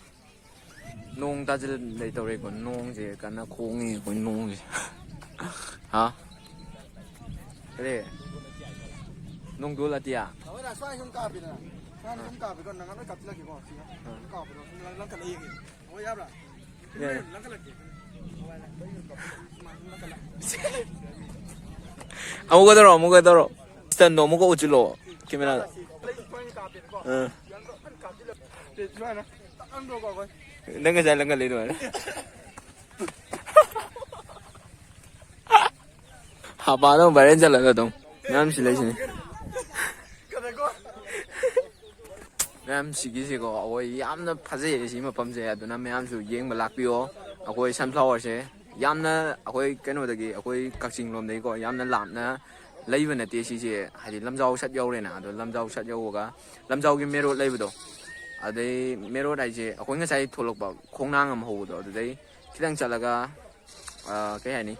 ꯅꯣꯡ ꯇꯥꯁꯤꯜꯂꯛꯇꯧꯔꯦꯀꯣ꯫ ꯅꯣꯡꯁꯦ ꯀꯟꯅ ꯈꯣꯡꯉꯤ ꯑꯩꯈꯣꯏ ꯅꯣꯡꯁꯦ꯫ ꯍꯥ? ꯀꯔꯤ? ꯅꯣꯡꯗꯣꯜ ꯑꯇꯤꯌꯥ? ꯅꯍꯥꯟꯋꯥꯏ ꯁ꯭ꯋꯥꯏ ꯁꯨꯝ ꯀꯥꯞꯄꯤꯗꯅ꯫ ꯁ꯭ꯋꯥꯏ ꯁꯨꯝ ꯀꯥꯞꯄꯤꯗꯣ ꯅꯪ ꯂꯣꯏ ꯀꯥꯞꯁꯤꯜꯂꯛꯈꯤꯀꯣ꯫ ꯁꯤ ꯁꯨꯝ ꯀꯥꯞꯄꯗꯣ ꯁꯨꯝ ꯂꯪꯈꯠꯂꯛꯏ꯫ ꯍꯣꯏ, ꯌꯥꯕ꯭ꯔꯥ? ꯌꯥꯏ꯫ ꯂꯪꯈꯠꯂꯛꯀꯦ꯫ ꯑꯃꯨꯛꯀ ꯇꯧꯔꯣ, ꯑꯃꯨꯛꯀ ꯇꯧꯔꯣ꯫ Standꯗꯣ ꯑꯃꯨꯛꯀ ꯎꯠꯁꯤꯜꯂꯣ꯫ Camera꯫ ꯑꯥ꯫ ꯅꯪ ꯉꯁꯥꯏ ꯂꯪꯈꯠꯂꯤ ꯑꯗꯨꯃꯥꯏꯅ꯫ ꯍꯥꯄꯥꯗ ꯑꯃꯨꯛ viral ꯆꯠꯂꯒ ꯑꯗꯨꯝ ꯃꯌꯥꯝ ꯁꯤ ꯂꯩꯁꯤꯅꯤ꯫ ꯃꯌꯥꯝ ꯁꯤꯒꯤꯁꯤꯀꯣ ꯑꯩꯈꯣꯏ ꯌꯥꯝꯅ ꯐꯖꯩ ꯁꯤ ꯃꯐꯝꯁꯦ, ꯑꯗꯨꯅ ꯃꯌꯥꯝꯁꯨ ꯌꯦꯡꯕ ꯂꯥꯛꯄꯤꯌꯣ꯫ ꯑꯩꯈꯣꯏ sunflowerꯁꯦ ꯌꯥꯝꯅ ꯑꯩꯈꯣꯏ ꯀꯩꯅꯣꯗꯒꯤ, ꯑꯩꯈꯣꯏ ꯀꯛꯆꯤꯡ ꯂꯣꯝꯗꯒꯤꯀꯣ ꯌꯥꯝꯅ ꯂꯥꯞꯅ ꯂꯩꯕ ꯅꯠꯇꯦ ꯁꯤꯁꯦ, ꯍꯥꯏꯗꯤ ꯂꯝꯖꯥꯎ ꯁꯠ ꯌꯧꯔꯦꯅ꯫ ꯑꯗꯣ ꯂꯝꯖꯥꯎ ꯁꯠ ꯌꯧꯕꯒ ꯂꯝꯖꯥꯎꯒꯤ main road ꯂꯩꯕꯗꯣ, ꯑꯗꯩ main road ꯍꯥꯏꯁꯦ ꯑꯩꯈꯣꯏ ꯉꯁꯥꯏ ꯊꯣꯛꯂꯛꯄ ꯈꯣꯡꯅꯥꯡ ꯑꯃ ꯍꯧꯕꯗꯣ ꯑꯗꯨꯗꯩ ꯈꯤꯇꯪ ꯆꯠꯂꯒ, ꯑ, ꯀꯩ ꯍꯥꯏꯅꯤ,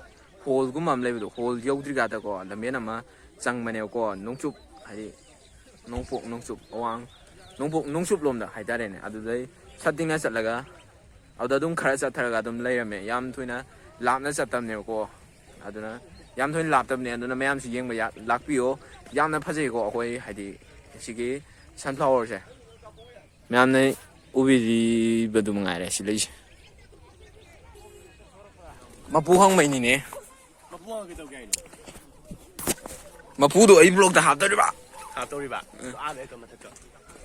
hallꯒꯨꯝꯕ ꯑꯃ ꯂꯩꯕꯗꯣ, hall ꯌꯧꯗ꯭ꯔꯤꯀꯥꯟꯗꯀꯣ ꯂꯝꯕꯦꯟ ꯑꯃ ꯆꯪꯕꯅꯦꯕꯀꯣ, ꯅꯣꯡꯆꯨꯞ ꯍꯥꯏꯗꯤ ꯅꯣꯡꯄꯣꯛ ꯅꯣꯡꯆꯨꯞ ꯑꯋꯥꯡ, ꯅꯣꯡꯄꯣꯛ ꯅꯣꯡꯆꯨꯞ ꯂꯣꯝꯗ ꯍꯥꯏꯇꯥꯔꯦꯅꯦ꯫ ꯑꯗꯨꯗꯩ ꯁꯠ ꯇꯤꯡꯅ ꯆꯠꯂꯒ ꯑꯗꯨꯗ ꯑꯗꯨꯝ ꯈꯔ ꯆꯠꯊꯔꯒ ꯑꯗꯨꯝ ꯂꯩꯔꯝꯃꯦ꯫ ꯌꯥꯝ ꯊꯣꯏꯅ ꯂꯥꯞꯅ ꯆꯠꯇꯕꯅꯦꯕꯀꯣ꯫ ꯑꯗꯨꯅ ꯌꯥꯝ ꯊꯣꯏꯅ ꯂꯥꯞꯇꯕꯅꯦ꯫ ꯑꯗꯨꯅ ꯃꯌꯥꯝꯁꯨ ꯌꯦꯡꯕ ꯌꯥ-, ꯂꯥꯛꯄꯤꯌꯣ꯫ ꯌꯥꯝꯅ ꯐꯖꯩꯀꯣ ꯑꯩꯈꯣꯏ ꯍꯥꯏꯗꯤ ꯁꯤꯒꯤ sunflowerꯁꯦ꯫ ꯃꯌꯥꯝꯅ ꯎꯕꯤꯔꯤꯕꯗꯨ ꯃꯉꯥꯏꯔꯦ ꯁꯤ ꯂꯩꯁꯦ꯫ ꯃꯄꯨ ꯍꯪꯕꯩꯅꯤꯅꯦ꯫ ꯃꯄꯨ ꯍꯪꯉ ꯀꯩꯗꯧꯒꯦ ꯍꯥꯏꯅꯣ? ꯃꯄꯨꯗꯣ ꯑꯩ vlogꯇ ꯍꯥꯞꯇꯧꯔꯤꯕ꯫ ꯍꯥꯞꯇꯧꯔꯤꯕ? ꯎꯝ꯫ ꯑꯥꯗ ꯍꯦꯛꯇ ꯃꯊꯛꯇ꯫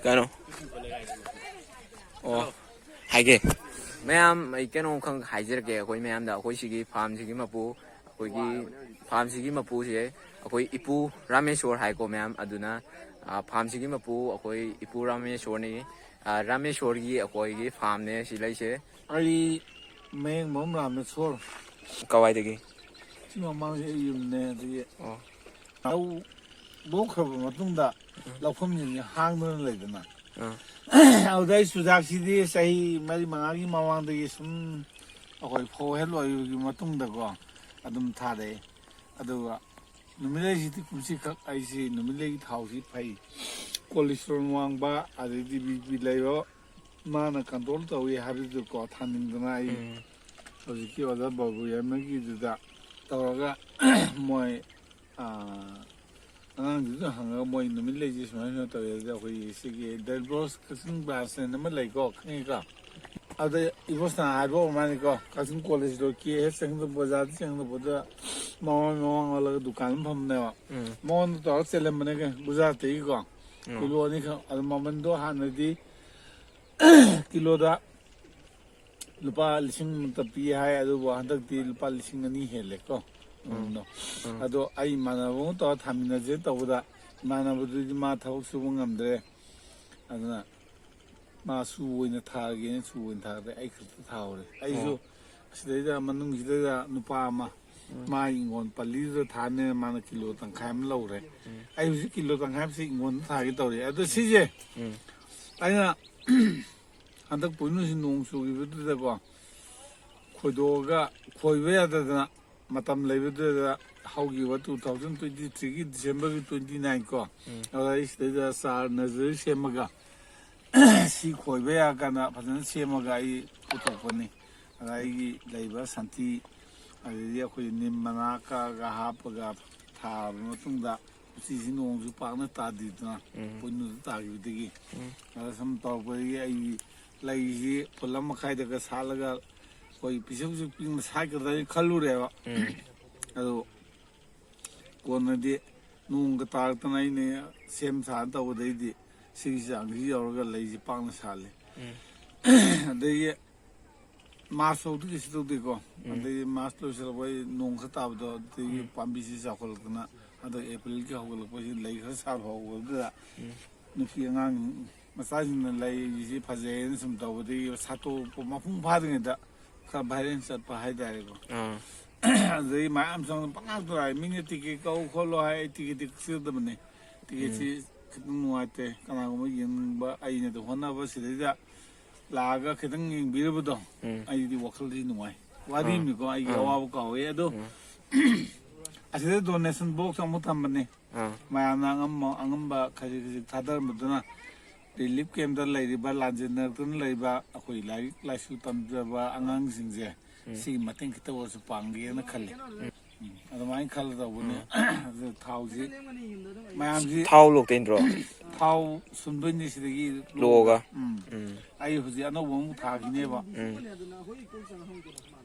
ꯀꯩꯅꯣ? ꯑꯣ, ꯍꯥꯏꯒꯦ꯫ ꯃꯌꯥꯝ, ꯑꯩ ꯀꯩꯅꯣꯝꯈꯛ ꯍꯥꯏꯖꯔꯛꯀꯦ꯫ ꯑꯩꯈꯣꯏ ꯃꯌꯥꯝꯗ, ꯑꯩꯈꯣꯏ ꯁꯤꯒꯤ ꯐꯥꯔꯝꯁꯤꯒꯤ ꯃꯄꯨ, ꯑꯩꯈꯣꯏꯒꯤ ꯐꯥꯔꯝꯁꯤꯒꯤ ꯃꯄꯨꯁꯦ ꯑꯩꯈꯣꯏ ꯏꯄꯨ ꯔꯥꯃꯦꯁꯣꯔ ꯍꯥꯏꯀꯣ ꯃꯌꯥꯝ꯫ ꯑꯗꯨꯅ, ꯑ, ꯐꯥꯔꯝꯁꯤꯒꯤ ꯃꯄꯨ ꯑꯩꯈꯣꯏ ꯏꯄꯨ ꯔꯥꯃꯦꯁꯣꯔꯅꯤ꯫ ꯑ, ꯔꯥꯃꯦꯁꯣꯔꯒꯤ ꯑꯩꯈꯣꯏꯒꯤ ꯐꯥꯔꯝꯅꯦ ꯁꯤ ꯂꯩꯁꯦ꯫ ꯑꯩ ꯃꯌꯦꯡꯕꯝ ꯔꯥꯃꯦꯁꯣꯔ꯫ ꯀꯋꯥꯏꯗꯒꯤ? ꯁꯤ ꯃꯃꯥꯡꯁꯦ ꯑꯩ ꯌꯨꯝꯅꯦ꯫ ꯑꯗꯒꯤ ꯑꯣ꯫ ꯂꯧ ꯂꯣꯛꯈ꯭ꯔꯕ ꯃꯇꯨꯡꯗ ꯎꯝ꯫ ꯂꯧꯐꯝꯁꯤꯡꯁꯦ ꯍꯥꯡꯗꯨꯅ ꯂꯩꯗꯅ꯫ ꯑꯥ꯫ ꯑꯗꯨꯗ ꯑꯩ ꯆꯨꯖꯥꯛꯁꯤꯗꯤ ꯆꯍꯤ ꯃꯔꯤ ꯃꯉꯥꯒꯤ ꯃꯃꯥꯡꯗꯒꯤ ꯁꯨꯝ ꯑꯩꯈꯣꯏ ꯐꯧ ꯍꯦꯛ ꯂꯣꯏꯕꯒꯤ ꯃꯇꯨꯡꯗꯀꯣ ꯑꯗꯨꯝ ꯊꯥꯔꯛꯑꯦ꯫ ꯑꯗꯨꯒ ꯅꯨꯃꯤꯠꯂꯩꯁꯤꯗꯤ ꯀꯨꯝꯁꯤꯈꯛ ꯑꯩꯁꯤ ꯅꯨꯃꯤꯠꯂꯩꯒꯤ ꯊꯥꯎꯁꯤ ꯐꯩ, ꯀꯣꯂꯦꯁꯇ꯭ꯔꯣꯜ ꯋꯥꯡꯕ ꯑꯗꯩꯗꯤ ꯕꯤ ꯄꯤ ꯂꯩꯕ ꯃꯥꯅ ꯀꯟꯇ꯭ꯔꯣꯜ ꯇꯧꯏ ꯍꯥꯏꯕꯗꯨꯀꯣ ꯊꯥꯅꯤꯡꯗꯅ ꯑꯩ ꯎꯝ꯫ ꯍꯧꯖꯤꯛꯀꯤ ꯑꯣꯖꯥ ꯕꯥꯕꯨ ꯌꯥꯏꯃꯒꯤꯗꯨꯗ ꯇꯧꯔꯒ ꯃꯣꯏ, ꯑꯥ, ꯑꯉꯥꯡꯗꯨꯗ ꯍꯪꯉꯒ ꯃꯣꯏ ꯅꯨꯃꯤꯠ ꯂꯩꯁꯦ ꯁꯨꯃꯥꯏꯅ ꯁꯨꯃꯥꯏꯅ ꯇꯧꯋꯦ꯫ ꯑꯗꯨꯗ ꯑꯩꯈꯣꯏꯒꯤ ꯁꯤꯒꯤ ꯗꯦꯜꯕ꯭ꯔꯣꯁ ꯀꯛꯆꯤꯡ ꯕ꯭ꯔꯥꯟꯁ ꯍꯥꯏꯅ ꯑꯃ ꯂꯩꯀꯣ, ꯈꯪꯉꯤꯀꯣ? ꯑꯗ ꯏꯕꯣꯁꯅꯥ ꯍꯥꯏꯕ ꯑꯣꯏꯔ ꯃꯥꯜꯂꯦꯀꯣ, ꯀꯛꯆꯤꯡ ꯀꯣꯂꯦꯖ ꯔꯣꯗꯀꯤ ꯍꯦꯛ ꯆꯪꯉꯛꯄ, ꯕꯖꯥꯔꯗ ꯆꯪꯉꯛꯄꯗ ꯃꯃꯥꯡ ꯃꯃꯥꯡ ꯑꯣꯜꯂꯒ ꯗꯨꯀꯥꯟ ꯑꯃ ꯐꯝꯕꯅꯦꯕ꯫ ꯎꯝ꯫ ꯃꯉꯣꯟꯗ ꯇꯧꯔꯒ ꯆꯦꯜꯂꯝꯕꯅꯦ ꯀꯩꯅꯣ, ꯒꯨꯖꯔꯥꯠꯇꯒꯤꯀꯣ꯫ ꯎꯝ꯫ ꯀꯤꯂꯣ ꯑꯅꯤꯈꯛ꯫ ꯑꯗꯣ ꯃꯃꯟꯗꯣ ꯍꯥꯟꯅꯗꯤ ꯀꯤꯂꯣꯗ ꯂꯨꯄꯥ ꯂꯤꯁꯤꯡ ꯑꯃꯇ ꯄꯤ ꯍꯥꯏ, ꯑꯗꯨꯕꯨ ꯍꯟꯗꯛꯇꯤ ꯂꯨꯄꯥ ꯂꯤꯁꯤꯡ ꯑꯅꯤ ꯍꯦꯜꯂꯦꯀꯣ꯫ ꯎꯝ꯫ ꯃꯃꯟꯗꯣ꯫ ꯎꯝ꯫ ꯑꯗꯣ ꯑꯩ ꯏꯃꯥꯟꯅꯕ ꯑꯃ ꯇꯧꯔꯒ ꯊꯥꯃꯤꯟꯅꯁꯦ ꯇꯧꯕꯗ, ꯏꯃꯥꯟꯅꯕꯗꯨꯗꯤ ꯃꯥ ꯊꯕꯛ ꯁꯨꯕ ꯉꯝꯗ꯭ꯔꯦ꯫ ꯑꯗꯨꯅ ꯃꯥ ꯁꯨ ꯑꯣꯏꯅ ꯊꯥꯔꯒꯦꯅ ꯁꯨ ꯑꯣꯏꯅ ꯊꯥꯔꯦ꯫ ꯑꯩ ꯈꯛꯇ ꯊꯥꯍꯧꯔꯦ꯫ ꯑꯩꯁꯨ ꯑꯣ꯫ ꯑꯁꯤꯗꯩꯗ ꯃꯅꯨꯡꯁꯤꯗꯩꯗ ꯅꯨꯄꯥ ꯑꯃ ꯎꯝ꯫ ꯃꯥ ꯏꯪꯈꯣꯜ ꯄꯜꯂꯤꯗꯨꯗ ꯊꯥꯅꯦꯅ ꯃꯥꯅ ꯀꯤꯂꯣ ꯇꯪꯈꯥꯏ ꯑꯃ ꯂꯧꯔꯦ꯫ ꯎꯝ꯫ ꯑꯩ ꯍꯧꯖꯤꯛ ꯀꯤꯂꯣ ꯇꯪꯈꯥꯏ ꯑꯃꯁꯦ ꯏꯪꯈꯣꯜꯗ ꯊꯥꯒꯦ ꯇꯧꯔꯤ꯫ ꯑꯗꯣ ꯁꯤꯁꯦ ꯎꯝ꯫ ꯑꯩꯅ ꯍꯟꯗꯛ ꯄꯣꯏꯅꯨꯁꯤ ꯅꯣꯡ ꯆꯨꯈꯤꯕꯗꯨꯗꯀꯣ, ꯈꯣꯏꯗꯣꯛꯑꯒ ꯈꯣꯏꯕ ꯌꯥꯗꯗꯅ ꯃꯇꯝ ꯂꯩꯕꯗꯨꯗ ꯍꯧꯈꯤꯕ two thousand twenty threeꯒꯤ Decemberꯒꯤ twenty nine ꯀꯣ, ꯎꯝ꯫ ꯑꯗ ꯑꯩ ꯁꯤꯗꯩꯗ ꯆꯥꯔ nursery ꯁꯦꯝꯃꯒ ꯁꯤ ꯈꯣꯏꯕ ꯌꯥꯔꯀꯥꯟꯗ ꯐꯖꯅ ꯁꯦꯝꯃꯒ ꯑꯩ ꯄꯨꯊꯣꯛꯄꯅꯤ꯫ ꯑꯗ ꯑꯩꯒꯤ ꯂꯩꯕ ꯁꯟꯊꯤ, ꯑꯗꯩꯗꯤ ꯑꯩꯈꯣꯏ ꯅꯤꯝ ꯃꯅꯥ ꯀꯛꯑꯒ ꯍꯥꯞꯄꯒ ꯊꯥꯔꯕ ꯃꯇꯨꯡꯗ, ꯎꯆꯤꯁꯤ ꯅꯣꯡꯁꯨ ꯄꯥꯛꯅ ꯇꯥꯗꯦꯗꯅ, ꯎꯝ꯫ ꯄꯣꯏꯅꯨꯗ ꯇꯥꯈꯤꯕꯗꯒꯤ꯫ ꯎꯝ꯫ ꯑꯗ ꯁꯨꯝ ꯇꯧꯔꯛꯄꯗꯒꯤ ꯑꯩꯒꯤ ꯂꯩꯁꯤ ꯐꯨꯠ ꯑꯃ ꯃꯈꯥꯏꯗꯒ ꯁꯥꯠꯂꯒ ꯑꯩꯈꯣꯏ ꯄꯤꯁꯛ ꯄꯤꯁꯛ ꯄꯤꯛꯅ ꯁꯥꯠꯀꯗ꯭ꯔꯥ ꯍꯥꯏꯅ ꯈꯜꯂꯨꯔꯦꯕ꯫ ꯎꯝ꯫ ꯑꯗꯣ ꯀꯣꯟꯅꯗꯤ ꯅꯣꯡꯒ ꯇꯥꯔꯛꯇꯅ ꯑꯩꯅ ꯁꯦꯝ ꯁꯥ ꯇꯧꯕꯗꯩꯗꯤ ꯁꯤꯒꯤ ꯆꯥꯡꯁꯤ ꯌꯧꯔꯒ ꯂꯩꯁꯤ ꯄꯥꯛꯅ ꯁꯥꯠꯂꯤ꯫ ꯑꯗꯒꯤ ꯃꯥꯔꯆ ꯐꯥꯎꯗꯤ ꯀꯩꯁꯨ ꯇꯧꯗꯦꯀꯣ꯫ ꯑꯗꯒꯤ ꯃꯥꯔꯆ ꯂꯣꯏꯁꯤꯜꯂꯛꯄ ꯑꯩ ꯅꯣꯡ ꯈꯔ ꯇꯥꯕꯗꯣ, ꯑꯗꯒꯤ ꯄꯥꯝꯕꯤꯁꯤ ꯆꯥꯎꯈꯠꯂꯛꯇꯅ ꯍꯟꯗꯛ ꯑꯦꯄ꯭ꯔꯤꯜꯒꯤ ꯍꯧꯒꯠꯂꯛꯄꯁꯤ ꯂꯩ ꯈꯔ ꯁꯥꯠꯄ ꯍꯧꯕꯗꯨꯗ ꯅꯨꯄꯤ ꯑꯉꯥꯡ ꯃꯆꯥꯁꯤꯡꯅ ꯂꯩꯁꯤ ꯐꯖꯩꯅ ꯁꯨꯝ ꯇꯧꯕꯗꯒꯤ ꯁꯥꯠꯇꯣꯛꯄ ꯃꯄꯨꯡ ꯐꯥꯗ꯭ꯔꯤꯉꯩꯗ ꯈꯔ ꯚꯥꯏꯔꯦꯜ ꯆꯠꯄ ꯍꯥꯏꯇꯥꯔꯦꯀꯣ꯫ ꯑꯥ꯫ ꯑꯗꯩ ꯃꯌꯥꯝ ꯆꯪ ꯄꯪꯉꯥꯛꯇ ꯂꯥꯛꯑꯦ꯫ ꯃꯤꯅ ꯇꯤꯀꯦꯠ ꯀꯛꯎ ꯈꯣꯠꯂꯨ ꯍꯥꯏ, ꯑꯩ ꯇꯤꯀꯦꯠꯇꯤ ꯀꯛꯆꯗꯕꯅꯦ꯫ ꯇꯤꯀꯦꯠꯁꯤ ꯈꯤꯇꯪ ꯅꯨꯡꯉꯥꯏꯇꯦ꯫ ꯀꯅꯥꯒꯨꯝꯕ ꯌꯦꯡꯅꯤꯡꯕ ꯑꯩꯅꯗꯤ ꯍꯣꯠꯅꯕ ꯁꯤꯗꯩꯗ ꯂꯥꯛꯑꯒ ꯈꯤꯇꯪ ꯌꯦꯡꯕꯤꯔꯕꯗꯣ ꯎꯝ꯫ ꯑꯩꯗꯤ ꯋꯥꯈꯜꯗꯤ ꯅꯨꯡꯉꯥꯏ꯫ ꯋꯥꯔꯤꯅꯤꯀꯣ, ꯑꯩꯒꯤ ꯑꯥ꯫ ꯑꯋꯥꯕ ꯀꯥꯎꯋꯦ꯫ ꯑꯗꯣ ꯎꯝ꯫ ꯑꯁꯤꯗ ꯗꯣꯅꯦꯁꯟ ꯕꯣꯛꯁ ꯑꯃꯨꯛ ꯊꯝꯕꯅꯤ꯫ ꯑꯥ꯫ ꯃꯌꯥꯝꯅ ꯑꯉꯝꯕ ꯑꯉꯝꯕ ꯈꯖꯤꯛ ꯈꯖꯤꯛ ꯊꯥꯗꯔꯝꯕꯗꯨꯅ ꯔꯤꯂꯤꯐ ꯀꯦꯝꯞꯇ ꯂꯩꯔꯤꯕ, ꯂꯥꯟꯖꯦꯟꯅꯔꯛꯇꯨꯅ ꯂꯩꯕ ꯑꯩꯈꯣꯏ ꯂꯥꯏꯔꯤꯛ ꯂꯥꯏꯁꯨ ꯇꯝꯖꯕ ꯑꯉꯥꯡꯁꯤꯡꯁꯦ ꯎꯝ꯫ ꯁꯤꯒꯤ ꯃꯇꯦꯡ ꯈꯤꯇ ꯑꯣꯏꯔꯁꯨ ꯄꯥꯡꯒꯦꯅ ꯈꯜꯂꯤ꯫ ꯎꯝ꯫ ꯎꯝ, ꯑꯗꯨꯃꯥꯏꯅ ꯈꯜꯂ ꯇꯧꯕꯅꯦ꯫ ꯎꯝ꯫ ꯑꯗꯨ ꯊꯥꯎꯁꯤ ꯃꯌꯥꯝꯁꯤ ꯊꯥꯎ ꯂꯣꯛꯇꯩ ꯅꯠꯇ꯭ꯔꯣ? ꯊꯥꯎ ꯁꯨꯝꯗꯣꯏꯅꯤ ꯁꯤꯗꯒꯤ ꯂꯣꯛꯑꯒ? ꯎꯝ꯫ ꯎꯝ꯫ ꯑꯩ ꯍꯧꯖꯤꯛ ꯑꯅꯧꯕ ꯑꯃꯨꯛ ꯊꯥꯈꯤꯅꯦꯕ꯫ ꯎꯝ꯫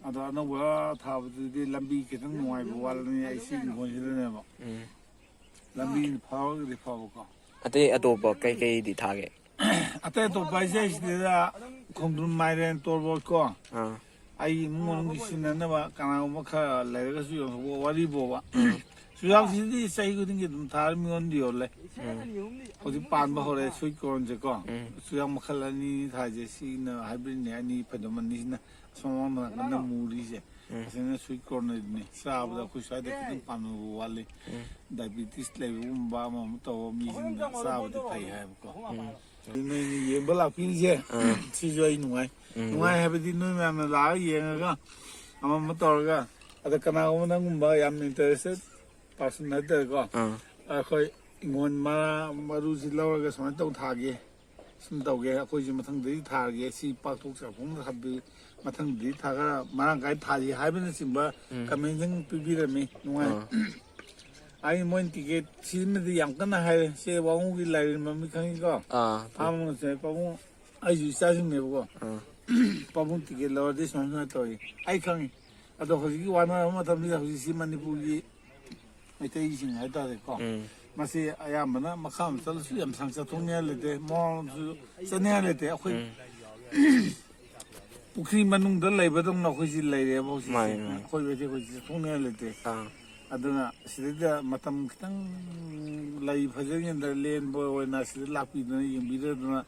ꯑꯗꯣ ꯑꯅꯧꯕ ꯊꯥꯕꯗꯨꯗꯤ ꯂꯝꯕꯤ ꯈꯤꯇꯪ ꯅꯨꯡꯉꯥꯏꯕ ꯋꯥꯠꯂꯅꯤ ꯑꯩ ꯁꯤ ꯏꯪꯈꯣꯜꯁꯤꯗꯅꯦꯕ꯫ ꯎꯝ꯫ ꯂꯝꯕꯤ ꯐꯥꯎꯔꯒꯗꯤ ꯐꯕꯀꯣ꯫ ꯑꯇꯩ ꯑꯇꯣꯞꯄ ꯀꯩꯀꯩꯗꯤ ꯊꯥꯒꯦ? ꯑꯇꯩ ꯑꯇꯣꯞꯄ ꯍꯥꯏꯁꯦ ꯁꯤꯗ ꯈꯣꯡꯗ꯭ꯔꯨꯝ, ꯃꯥꯏꯔꯦꯟ, ꯇꯣꯔꯕꯣꯠ ꯀꯣ꯫ ꯑꯥ꯫ ꯑꯩ ꯏꯃꯨꯡ ꯃꯅꯨꯡꯒꯤ ꯁꯤꯖꯤꯟꯅꯅꯕ ꯀꯅꯥꯒꯨꯝꯕ ꯈꯔ ꯂꯩꯔꯒꯁꯨ ꯌꯣꯟꯊꯣꯛꯄ ꯋꯥꯔꯤꯕꯣꯕ꯫ ꯎꯝ꯫ ꯆꯨꯖꯥꯛꯁꯤꯗꯤ ꯆꯍꯤ ꯈꯨꯗꯤꯡꯒꯤ ꯑꯗꯨꯝ ꯊꯥꯔ ꯃꯤꯉꯣꯟꯗ ꯌꯣꯜꯂꯦ꯫ ꯎꯝ꯫ ꯍꯧꯖꯤꯛ ꯄꯥꯟꯕ ꯍꯧꯔꯦ ꯁ꯭ꯋꯤꯠ ꯀꯣꯔꯟꯁꯦꯀꯣ꯫ ꯎꯝ꯫ ꯆꯨꯖꯥꯛ ꯃꯈꯜ ꯑꯅꯤ ꯊꯥꯏꯁꯦ, ꯁꯤꯅ ꯍꯥꯏꯕ꯭ꯔꯤꯠꯅꯦ, ꯑꯅꯤ ꯐꯩꯗꯣꯝ ꯑꯅꯤꯁꯤꯅ ꯑꯁꯣꯝ ꯅꯥꯀꯟꯗ ꯃꯨꯔꯤꯁꯦ꯫ ꯎꯝ꯫ ꯑꯁꯤꯅ ꯁ꯭ꯋꯤꯠ ꯀꯣꯔꯟ ꯑꯣꯏꯗꯣꯏꯅꯦ꯫ ꯆꯥꯕꯗ ꯑꯩꯈꯣꯏ ꯁ꯭ꯋꯥꯏꯗ ꯈꯤꯇꯪ ꯄꯥꯝꯅꯕ ꯋꯥꯠꯂꯤ꯫ ꯎꯝ꯫ ꯗꯥꯏꯕꯤꯇꯤꯁ ꯂꯩꯕꯒꯨꯝꯕ ꯑꯃ ꯑꯃ ꯇꯧꯕ ꯃꯤꯁꯤꯡꯗ ꯆꯥꯕꯗꯤ ꯐꯩ ꯍꯥꯏꯕꯀꯣ꯫ ꯎꯝ꯫ ꯑꯗꯨ ꯅꯣꯏꯅ ꯌꯦꯡꯕ ꯂꯥꯛꯄꯤꯔꯤꯁꯦ, ꯑꯥ꯫ ꯁꯤꯁꯨ ꯑꯩ ꯅꯨꯡꯉꯥꯏ꯫ ꯎꯝ꯫ ꯅꯨꯡꯉꯥꯏ ꯍꯥꯏꯕꯗꯤ ꯅꯣꯏ ꯃꯌꯥꯝꯅ ꯂꯥꯛꯑꯒ ꯌꯦꯡꯉꯒ ꯑꯃ ꯑꯃ ꯇꯧꯔꯒ, ꯑꯗ ꯀꯅꯥꯒꯨꯝꯕ ꯅꯪꯒꯨꯝꯕ ꯌꯥꯝꯅ ꯏꯟꯇꯔꯦꯁꯇꯦꯠ ꯄꯥꯔꯁꯟ ꯍꯥꯏꯇꯥꯔꯦꯀꯣ꯫ ꯑꯥ꯫ ꯑꯩꯈꯣꯏ ꯏꯪꯈꯣꯜ ꯃꯔꯥ ꯃꯔꯨꯁꯤ ꯂꯧꯔꯒ ꯁꯨꯃꯥꯏꯅ ꯇꯧ ꯊꯥꯒꯦ, ꯁꯨꯝ ꯇꯧꯒꯦ, ꯑꯩꯈꯣꯏꯁꯨ ꯃꯊꯪꯗꯗꯤ ꯊꯥꯔꯒꯦ, ꯁꯤ ꯄꯥꯛꯊꯣꯛ ꯆꯥꯎꯊꯣꯛꯅ ꯊꯥꯕꯤ-, ꯃꯊꯪꯗꯗꯤ ꯊꯥ ꯈꯔ ꯃꯔꯥꯡ ꯀꯥꯏ ꯊꯥꯁꯤ ꯍꯥꯏꯕꯅꯆꯤꯡꯕ ꯎꯝ꯫ ꯀꯃꯦꯟꯁꯤꯡ ꯄꯤꯕꯤꯔꯝꯃꯤ꯫ ꯅꯨꯡꯉꯥꯏ꯫ ꯑꯥ꯫ ꯑꯩ ꯃꯣꯏꯅ ꯇꯤꯀꯦꯠ ꯁꯤꯃꯗꯤ ꯌꯥꯝ ꯀꯟꯅ ꯍꯥꯏꯔꯦ꯫ ꯁꯦ ꯋꯥꯉꯨꯒꯤ ꯂꯥꯏꯔꯦꯟ ꯃꯃꯤꯠ ꯈꯪꯉꯤꯀꯣ? ꯑꯥ꯫ ꯐꯥꯝ ꯑꯃ ꯆꯠꯂꯦ, ꯄꯥꯕꯨꯡ, ꯑꯩꯁꯨ ꯏꯆꯥꯁꯤꯡꯅꯦꯕꯀꯣ꯫ ꯑꯥ꯫ ꯄꯥꯕꯨꯡ ꯇꯤꯀꯦꯠ ꯂꯧꯔꯗꯤ ꯁꯨꯃꯥꯏ ꯁꯨꯃꯥꯏꯅ ꯇꯧꯏ꯫ ꯑꯩ ꯈꯪꯉꯤ꯫ ꯑꯗꯣ ꯍꯧꯖꯤꯛꯀꯤ ꯋꯥꯅꯔꯕ ꯃꯇꯝꯁꯤꯗ ꯍꯧꯖꯤꯛꯁꯤ ꯃꯅꯤꯄꯨꯔꯒꯤ ꯃꯩꯇꯩꯁꯤꯡ ꯍꯥꯏꯇꯥꯔꯦꯀꯣ꯫ ꯎꯝ꯫ ꯃꯁꯤ ꯑꯌꯥꯝꯕꯅ ꯃꯈꯥ ꯑꯃ ꯆꯠꯂꯁꯨ ꯌꯥꯝ ꯁꯥꯡ ꯆꯠꯊꯣꯛꯅꯤꯡꯉꯥꯏ ꯂꯩꯇꯦ, ꯃꯣꯟꯁꯨ ꯆꯠꯅꯤꯡꯉꯥꯏ ꯂꯩꯇꯦ꯫ ꯑꯩꯈꯣꯏ ꯄꯨꯈ꯭ꯔꯤ ꯃꯅꯨꯡꯗ ꯂꯩꯕꯗꯧꯅ ꯑꯩꯈꯣꯏꯁꯤ ꯂꯩꯔꯦꯕ ꯍꯧꯖꯤꯛꯁꯦ꯫ ꯃꯥꯅꯤ, ꯃꯥꯅꯤ꯫ ꯑꯩꯈꯣꯏ ꯍꯧꯖꯤꯛ ꯆꯠꯊꯣꯛꯅꯤꯡꯉꯥꯏ ꯂꯩꯇꯦ꯫ ꯑꯥ꯫ ꯑꯗꯨꯅ ꯁꯤꯗꯩꯗ ꯃꯇꯝ ꯈꯤꯇꯪ ꯂꯩ ꯐꯖꯔꯤꯉꯩꯗ ꯂꯦꯟꯕ ꯑꯣꯏꯅ ꯁꯤꯗ ꯂꯥꯛꯄꯤꯗꯅ ꯌꯦꯡꯕꯤꯗꯗꯅ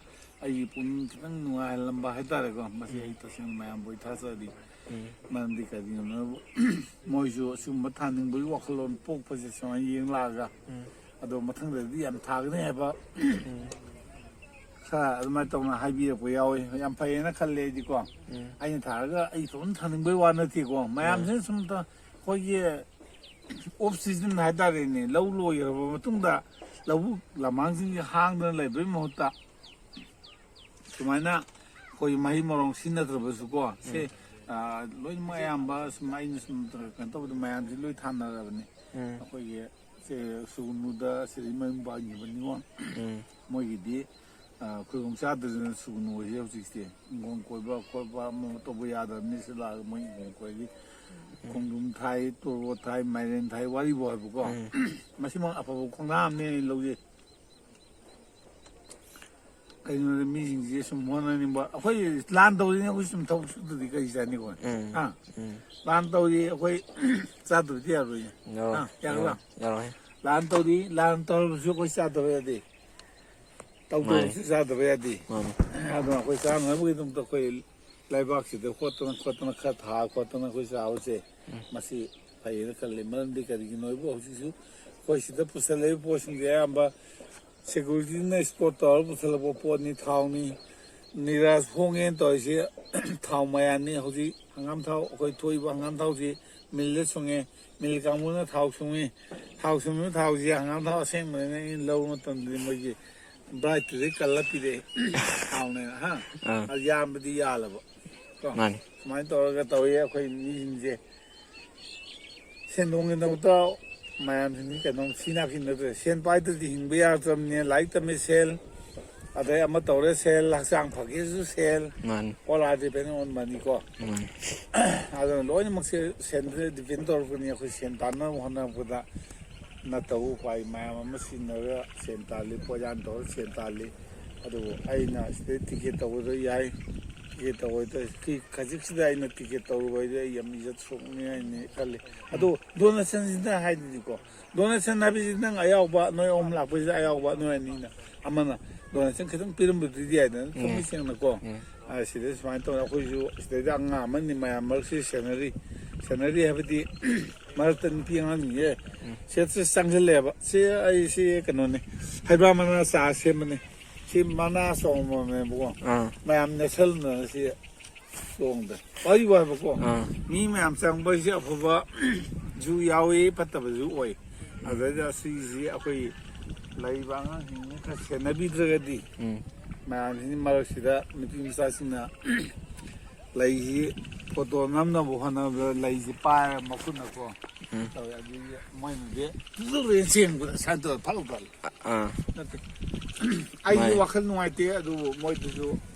ꯑꯩꯒꯤ ꯄꯨꯛꯅꯤꯡ ꯈꯤꯇꯪ ꯅꯨꯡꯉꯥꯏꯍꯜꯂꯝꯕ ꯍꯥꯏꯇꯥꯔꯦꯀꯣ꯫ ꯃꯁꯤ ꯑꯩ ꯇꯁꯦꯡꯅ ꯃꯌꯥꯝꯕꯨ ꯑꯩ ꯊꯥꯖꯔꯤ꯫ ꯎꯝ꯫ ꯃꯔꯝꯗꯤ ꯀꯔꯤꯒꯤꯅꯣ, ꯃꯣꯏꯁꯨ ꯑꯁꯤꯒꯨꯝꯕ ꯊꯥꯅꯤꯡꯕꯒꯤ ꯋꯥꯈꯜꯂꯣꯟ ꯄꯣꯛꯄꯁꯦ ꯁꯨꯃꯥꯏꯅ ꯌꯦꯡ ꯂꯥꯛꯑꯒ, ꯎꯝ꯫ ꯑꯗꯣ ꯃꯊꯪꯗꯗꯤ ꯌꯥꯝ ꯊꯥꯒꯅꯤ ꯍꯥꯏꯕ ꯎꯝ꯫ ꯈꯔ ꯑꯗꯨꯃꯥꯏꯅ ꯇꯧꯅ ꯍꯥꯏꯕꯤꯔꯛꯄ ꯌꯥꯎꯋꯤ꯫ ꯌꯥꯝ ꯐꯩꯌꯦꯅ ꯈꯜꯂꯦ ꯑꯩꯗꯤꯀꯣ꯫ ꯎꯝ꯫ ꯑꯩꯅ ꯊꯥꯔꯒ ꯑꯩ ꯏꯇꯣꯝ ꯊꯥꯅꯤꯡꯕꯒꯤ ꯋꯥ ꯅꯠꯇꯦꯀꯣ꯫ ꯎꯝ꯫ ꯃꯌꯥꯝꯁꯤꯅ ꯁꯨꯝ ꯇ-, ꯑꯩꯈꯣꯏꯒꯤ ꯑꯣꯐ ꯁꯤꯖꯟ ꯍꯥꯏꯇꯥꯔꯦꯅꯦ, ꯂꯧ ꯂꯣꯏꯈ꯭ꯔꯕ ꯃꯇꯨꯡꯗ ꯂꯧꯕꯨꯛ ꯂꯝꯍꯥꯡꯁꯤꯡꯁꯦ ꯍꯥꯡꯗꯅ ꯂꯩꯕꯒꯤ ꯃꯍꯨꯠꯇ ꯁꯨꯃꯥꯏꯅ ꯑꯩꯈꯣꯏ ꯃꯍꯩ ꯃꯔꯣꯡ ꯁꯤꯖꯤꯟꯅꯗ꯭ꯔꯕꯁꯨꯀꯣ, ꯁꯦ, ꯎꯝ꯫ ꯑ, ꯂꯣꯏꯅꯃꯛ ꯑꯌꯥꯝꯕ ꯁꯨꯝ ꯑꯩꯅ ꯁꯨꯝ ꯀꯩꯅꯣ ꯇꯧꯕꯗ ꯃꯌꯥꯝꯁꯤ ꯂꯣꯏ ꯊꯥꯅꯔꯕꯅꯤ꯫ ꯎꯝ꯫ ꯑꯩꯈꯣꯏꯒꯤ ꯁꯦ ꯁꯨꯒꯅꯨꯗ ꯁꯤꯗꯩ ꯃꯌꯨꯝ ꯄꯥꯟꯈꯤꯕꯅꯤꯉꯣ꯫ ꯎꯝ꯫ ꯃꯣꯏꯒꯤꯗꯤ, ꯑ, ꯈꯨꯗꯣꯡ ꯆꯥꯗꯗꯅ ꯁꯨꯒꯅꯨ ꯍꯥꯏꯁꯦ ꯍꯧꯖꯤꯛꯁꯦ꯫ ꯏꯪꯈꯣꯜ ꯀꯣꯏꯕ ꯈꯣꯠꯄ ꯑꯃ ꯑꯃ ꯇꯧꯕ ꯌꯥꯗꯕꯅꯤ꯫ ꯁꯤ ꯂꯥꯛꯑꯒ ꯃꯣꯏ ꯏꯪꯈꯣꯜ ꯀꯣꯏꯔꯤ꯫ ꯎꯝ꯫ ꯈꯣꯡꯗ꯭ꯔꯨꯝ ꯊꯥꯏ, ꯇꯣꯔꯕꯣꯠ ꯊꯥꯏ, ꯃꯥꯏꯔꯦꯟ ꯊꯥꯏ, ꯋꯥꯔꯤꯕꯨ ꯍꯥꯏꯕꯀꯣ꯫ ꯎꯝ꯫ ꯃꯁꯤꯃꯛ ꯑꯐꯕ ꯈꯣꯡꯊꯥꯡ ꯑꯃꯅꯦ ꯑꯩꯅ ꯂꯧꯖꯩ꯫ ꯀꯩꯒꯤꯅꯣꯗ ꯃꯤꯁꯤꯡꯁꯦ ꯁꯨꯝ ꯍꯣꯠꯅꯅꯤꯡꯕ꯫ ꯑꯩꯈꯣꯏ ꯂꯥꯟ ꯇꯧꯔꯤꯅꯦ, ꯑꯩꯈꯣꯏ ꯁꯨꯝ ꯊꯕꯛ ꯁꯨꯗ꯭ꯔꯗꯤ ꯀꯔꯤ ꯆꯥꯅꯤ ꯑꯩꯈꯣꯏ? ꯎꯝ, ꯍꯥ? ꯎꯝ꯫ ꯂꯥꯟ ꯇꯧꯔꯤ, ꯑꯩꯈꯣꯏ ꯆꯥꯗꯕꯗꯤ ꯌꯥꯔꯣꯏꯌꯦ꯫ ꯌꯥꯔꯣꯏ, ꯍꯥ? ꯌꯥꯔꯣꯏ, ꯌꯥꯔꯣꯏ꯫ ꯂꯥꯟ ꯇꯧꯔꯤ, ꯂꯥꯟ ꯇꯧꯔꯕꯁꯨ ꯑꯩꯈꯣꯏ ꯆꯥꯗꯕ ꯌꯥꯗꯦ꯫ ꯇꯧꯗꯕꯁꯨ ꯃꯥꯅꯤ꯫ ꯆꯥꯗꯕ ꯌꯥꯗꯦ꯫ ꯃꯥꯅꯤ꯫ ꯑꯗꯨꯅ ꯑꯩꯈꯣꯏ ꯆꯥꯅꯅꯕꯒꯤꯗꯃꯛꯇ ꯑꯩꯈꯣꯏ ꯂꯩꯕꯥꯛꯁꯤꯗ ꯈꯣꯠꯇꯅ ꯈꯣꯠꯇꯅ ꯈꯔ ꯊꯥ ꯈꯣꯠꯇꯅ ꯑꯩꯈꯣꯏ ꯆꯥꯕꯁꯦ ꯎꯝ꯫ ꯃꯁꯤ ꯐꯩꯌꯦꯅ ꯈꯜꯂꯤ꯫ ꯃꯔꯝꯗꯤ ꯀꯔꯤꯒꯤꯅꯣ ꯍꯥꯏꯕꯨ ꯍꯧꯖꯤꯛꯁꯨ ꯑꯩꯈꯣꯏ ꯁꯤꯗ ꯄꯨꯁꯜꯂꯛꯏꯕ ꯄꯣꯠꯁꯤꯡꯁꯦ ꯑꯌꯥꯝꯕ ꯁꯦꯀ꯭ꯌꯨꯔꯤꯇꯤꯅ ꯏꯁꯀꯣꯔꯠ ꯇꯧꯔꯒ ꯄꯨꯁꯜꯂꯛꯄ ꯄꯣꯠꯅꯤ꯫ ꯊꯥꯎꯅꯤ, ꯅꯤꯔꯥꯖ ꯍꯣꯡꯉꯦꯅ ꯇꯧꯔꯤꯁꯦ꯫ ꯊꯥꯎ ꯃꯌꯥꯝꯅꯤ꯫ ꯍꯧꯖꯤꯛ ꯍꯪꯒꯥꯝ ꯊꯥꯎ, ꯑꯩꯈꯣꯏ ꯊꯣꯛꯏꯕ ꯍꯪꯒꯥꯝ ꯊꯥꯎꯁꯤ ꯃꯤꯜꯗ ꯁꯨꯡꯉꯦ, ꯃꯤꯜ ꯀꯥꯡꯕꯨꯅ ꯊꯥꯎ ꯁꯨꯡꯉꯤ꯫ ꯊꯥꯎ ꯁꯨꯡꯕ ꯊꯥꯎꯁꯤ ꯍꯪꯒꯥꯝ ꯊꯥꯎ ꯑꯁꯦꯡꯕꯅꯤꯅ ꯑꯩꯅ ꯂꯧꯕ ꯃꯇꯝꯗꯗꯤ ꯃꯣꯏꯒꯤ ꯕ꯭ꯔꯥꯏꯠꯇꯨꯗꯩ ꯀꯜꯂ ꯄꯤꯔꯛꯑꯦ꯫ ꯊꯥꯎꯅꯦꯅ, ꯍꯥ? ꯑꯥ꯫ ꯑꯗꯨ ꯌꯥꯝꯕꯗꯤ ꯌꯥꯜꯂꯕ꯫ ꯀꯣ? ꯃꯥꯅꯤ꯫ ꯁꯨꯃꯥꯏꯅ ꯇꯧꯔꯒ ꯇꯧꯏ ꯑꯩꯈꯣꯏ ꯃꯤꯁꯤꯡꯁꯦ꯫ ꯁꯦꯟꯗꯣꯡꯒꯤꯗꯃꯛꯇ ꯃꯌꯥꯝꯁꯤꯡꯁꯤ ꯀꯩꯅꯣꯝ ꯁꯤ ꯅꯥꯀꯤ ꯅꯠꯇ꯭ꯔꯦ꯫ ꯁꯦꯟ ꯄꯥꯏꯗ꯭ꯔꯗꯤ ꯍꯤꯡꯕ ꯌꯥꯗ꯭ꯔꯕꯅꯦ꯫ ꯂꯥꯏꯔꯤꯛ ꯇꯝꯃꯦ ꯁꯦꯜ, ꯑꯗꯩ ꯑꯃ ꯇꯧꯔꯦ ꯁꯦꯜ, ꯍꯛꯆꯥꯡ ꯐꯒꯦꯁꯨ ꯁꯦꯜ꯫ ꯃꯥꯅꯤ꯫ All are depending on money ꯀꯣ꯫ ꯃꯥꯅꯤ꯫ ꯑꯗꯨꯅ ꯂꯣꯏꯅꯃꯛꯁꯦ ꯁꯦꯟꯗ ꯗꯤꯄꯦꯟ ꯇꯧꯔꯛꯄꯅꯤ꯫ ꯑꯩꯈꯣꯏ ꯁꯦꯟ ꯇꯥꯟꯅꯕ ꯍꯣꯠꯅꯔꯛꯄꯗ ꯅꯠꯇꯕ ꯎꯄꯥꯏ ꯃꯌꯥꯝ ꯑꯃ ꯁꯤꯖꯤꯟꯅꯔꯒ ꯁꯦꯟ ꯇꯥꯜꯂꯤ, ꯄꯣꯠꯌꯥꯟ ꯇꯧꯔꯒ ꯁꯦꯟ ꯇꯥꯜꯂꯤ꯫ ꯑꯗꯨꯕꯨ ꯑꯩꯅ ꯁꯤꯗꯩ ꯇꯤꯀꯦꯠ ꯇꯧꯕꯗꯣ ꯌꯥꯏ, ꯇꯤꯀꯦꯠ ꯇꯧꯕꯗ ꯈꯖꯤꯛꯁꯤꯗ ꯑꯩꯅ ꯇꯤꯀꯦꯠ ꯇꯧꯔꯨꯕ ꯍꯥꯏꯗꯤ ꯑꯩ ꯌꯥꯝ ꯏꯖꯠ ꯁꯣꯛꯅꯤꯡꯉꯥꯏꯅꯤ ꯈꯜꯂꯤ꯫ ꯑꯗꯣ ꯗꯣꯅꯦꯁꯟꯁꯤꯅ ꯍꯥꯏꯗꯨꯗꯤꯀꯣ, ꯗꯣꯅꯦꯁꯟ ꯍꯥꯏꯕꯁꯤ ꯅꯪ ꯑꯌꯥꯎꯕ, ꯅꯣꯏ ꯑꯍꯨꯝ ꯂꯥꯛꯄꯁꯤꯗ ꯑꯌꯥꯎꯕ ꯅꯣꯏ ꯑꯅꯤꯅ, ꯑꯃꯅ ꯗꯣꯅꯦꯁꯟ ꯈꯤꯇꯪ ꯄꯤꯔꯝꯕꯗꯨꯗꯤ ꯌꯥꯏꯗꯅ, ꯊꯝꯃꯣꯏ ꯁꯦꯡꯅꯀꯣ꯫ ꯑ, ꯁꯤꯗ ꯁꯨꯃꯥꯏꯅ ꯇꯧꯔꯦ, ꯑꯩꯈꯣꯏꯁꯨ ꯁꯤꯗꯩꯗ ꯑꯉꯥꯡ ꯑꯃꯅꯤ ꯃꯌꯥꯝ ꯃꯔꯛꯁꯤ ꯁꯦꯟꯅꯔꯤ, ꯁꯦꯟꯅꯔꯤ ꯍꯥꯏꯕꯗꯤ ꯃꯔꯛꯇ ꯅꯨꯄꯤ ꯑꯉꯥꯡꯁꯤꯡꯁꯦ ꯁꯦꯠꯁꯦ ꯆꯪꯁꯤꯜꯂꯦꯕ꯫ ꯁꯤ ꯑꯩ ꯁꯤ ꯀꯩꯅꯣꯅꯤ, ꯍꯩꯕꯥ ꯃꯅꯥ ꯆꯥ ꯁꯦꯝꯕꯅꯤ꯫ ꯁꯤ ꯃꯅꯥ ꯆꯣꯡꯕꯅꯦꯕꯀꯣ꯫ ꯑꯥ꯫ ꯃꯌꯥꯝ ꯅꯦꯠꯁꯜꯂꯨꯅ ꯁꯤ ꯆꯣꯡꯗ ꯋꯥꯔꯤ ꯋꯥꯕꯀꯣ꯫ ꯑꯥ꯫ ꯃꯤ ꯃꯌꯥꯝ ꯆꯪꯕ ꯍꯥꯏꯁꯦ ꯑꯐꯕꯁꯨ ꯌꯥꯎꯏ, ꯐꯠꯇꯕꯁꯨ ꯑꯣꯏ꯫ ꯑꯗꯩꯗ ꯑꯁꯤꯒꯤꯁꯤ ꯑꯩꯈꯣꯏ ꯂꯩꯔꯤꯕ ꯑꯉꯥꯡꯁꯤꯡꯅ ꯈꯔ ꯁꯦꯟꯅꯕꯤꯗ꯭ꯔꯒꯗꯤ ꯎꯝ꯫ ꯃꯌꯥꯝꯁꯤꯒꯤ ꯃꯔꯛꯁꯤꯗ ꯅꯨꯄꯤ ꯃꯆꯥꯁꯤꯡꯅ ꯂꯩꯁꯤ ꯐꯣꯇꯣ ꯅꯝꯅꯕ ꯍꯣꯠꯅꯕꯗ ꯂꯩꯁꯤ ꯄꯥꯏꯔ ꯃꯈꯨꯠꯅꯀꯣ ꯎꯝ꯫ ꯇꯧꯋꯦ꯫ ꯑꯗꯨꯒꯤ ꯃꯣꯏꯅꯗꯤ ꯇꯨꯗꯨꯔꯦ ꯆꯦꯟꯕꯗ ꯁꯥꯏꯅ ꯇꯧꯔ ꯐꯠ ꯂꯥꯎ ꯇꯠꯂꯦ꯫ ꯑꯥ꯫ ꯅꯠꯇꯦ꯫ ꯑꯩꯒꯤ ꯃꯥꯅꯦ꯫ ꯋꯥꯈꯜ ꯅꯨꯡꯉꯥꯏꯇꯦ, ꯑꯗꯨꯕꯨ ꯃꯣꯏꯗꯨꯁꯨ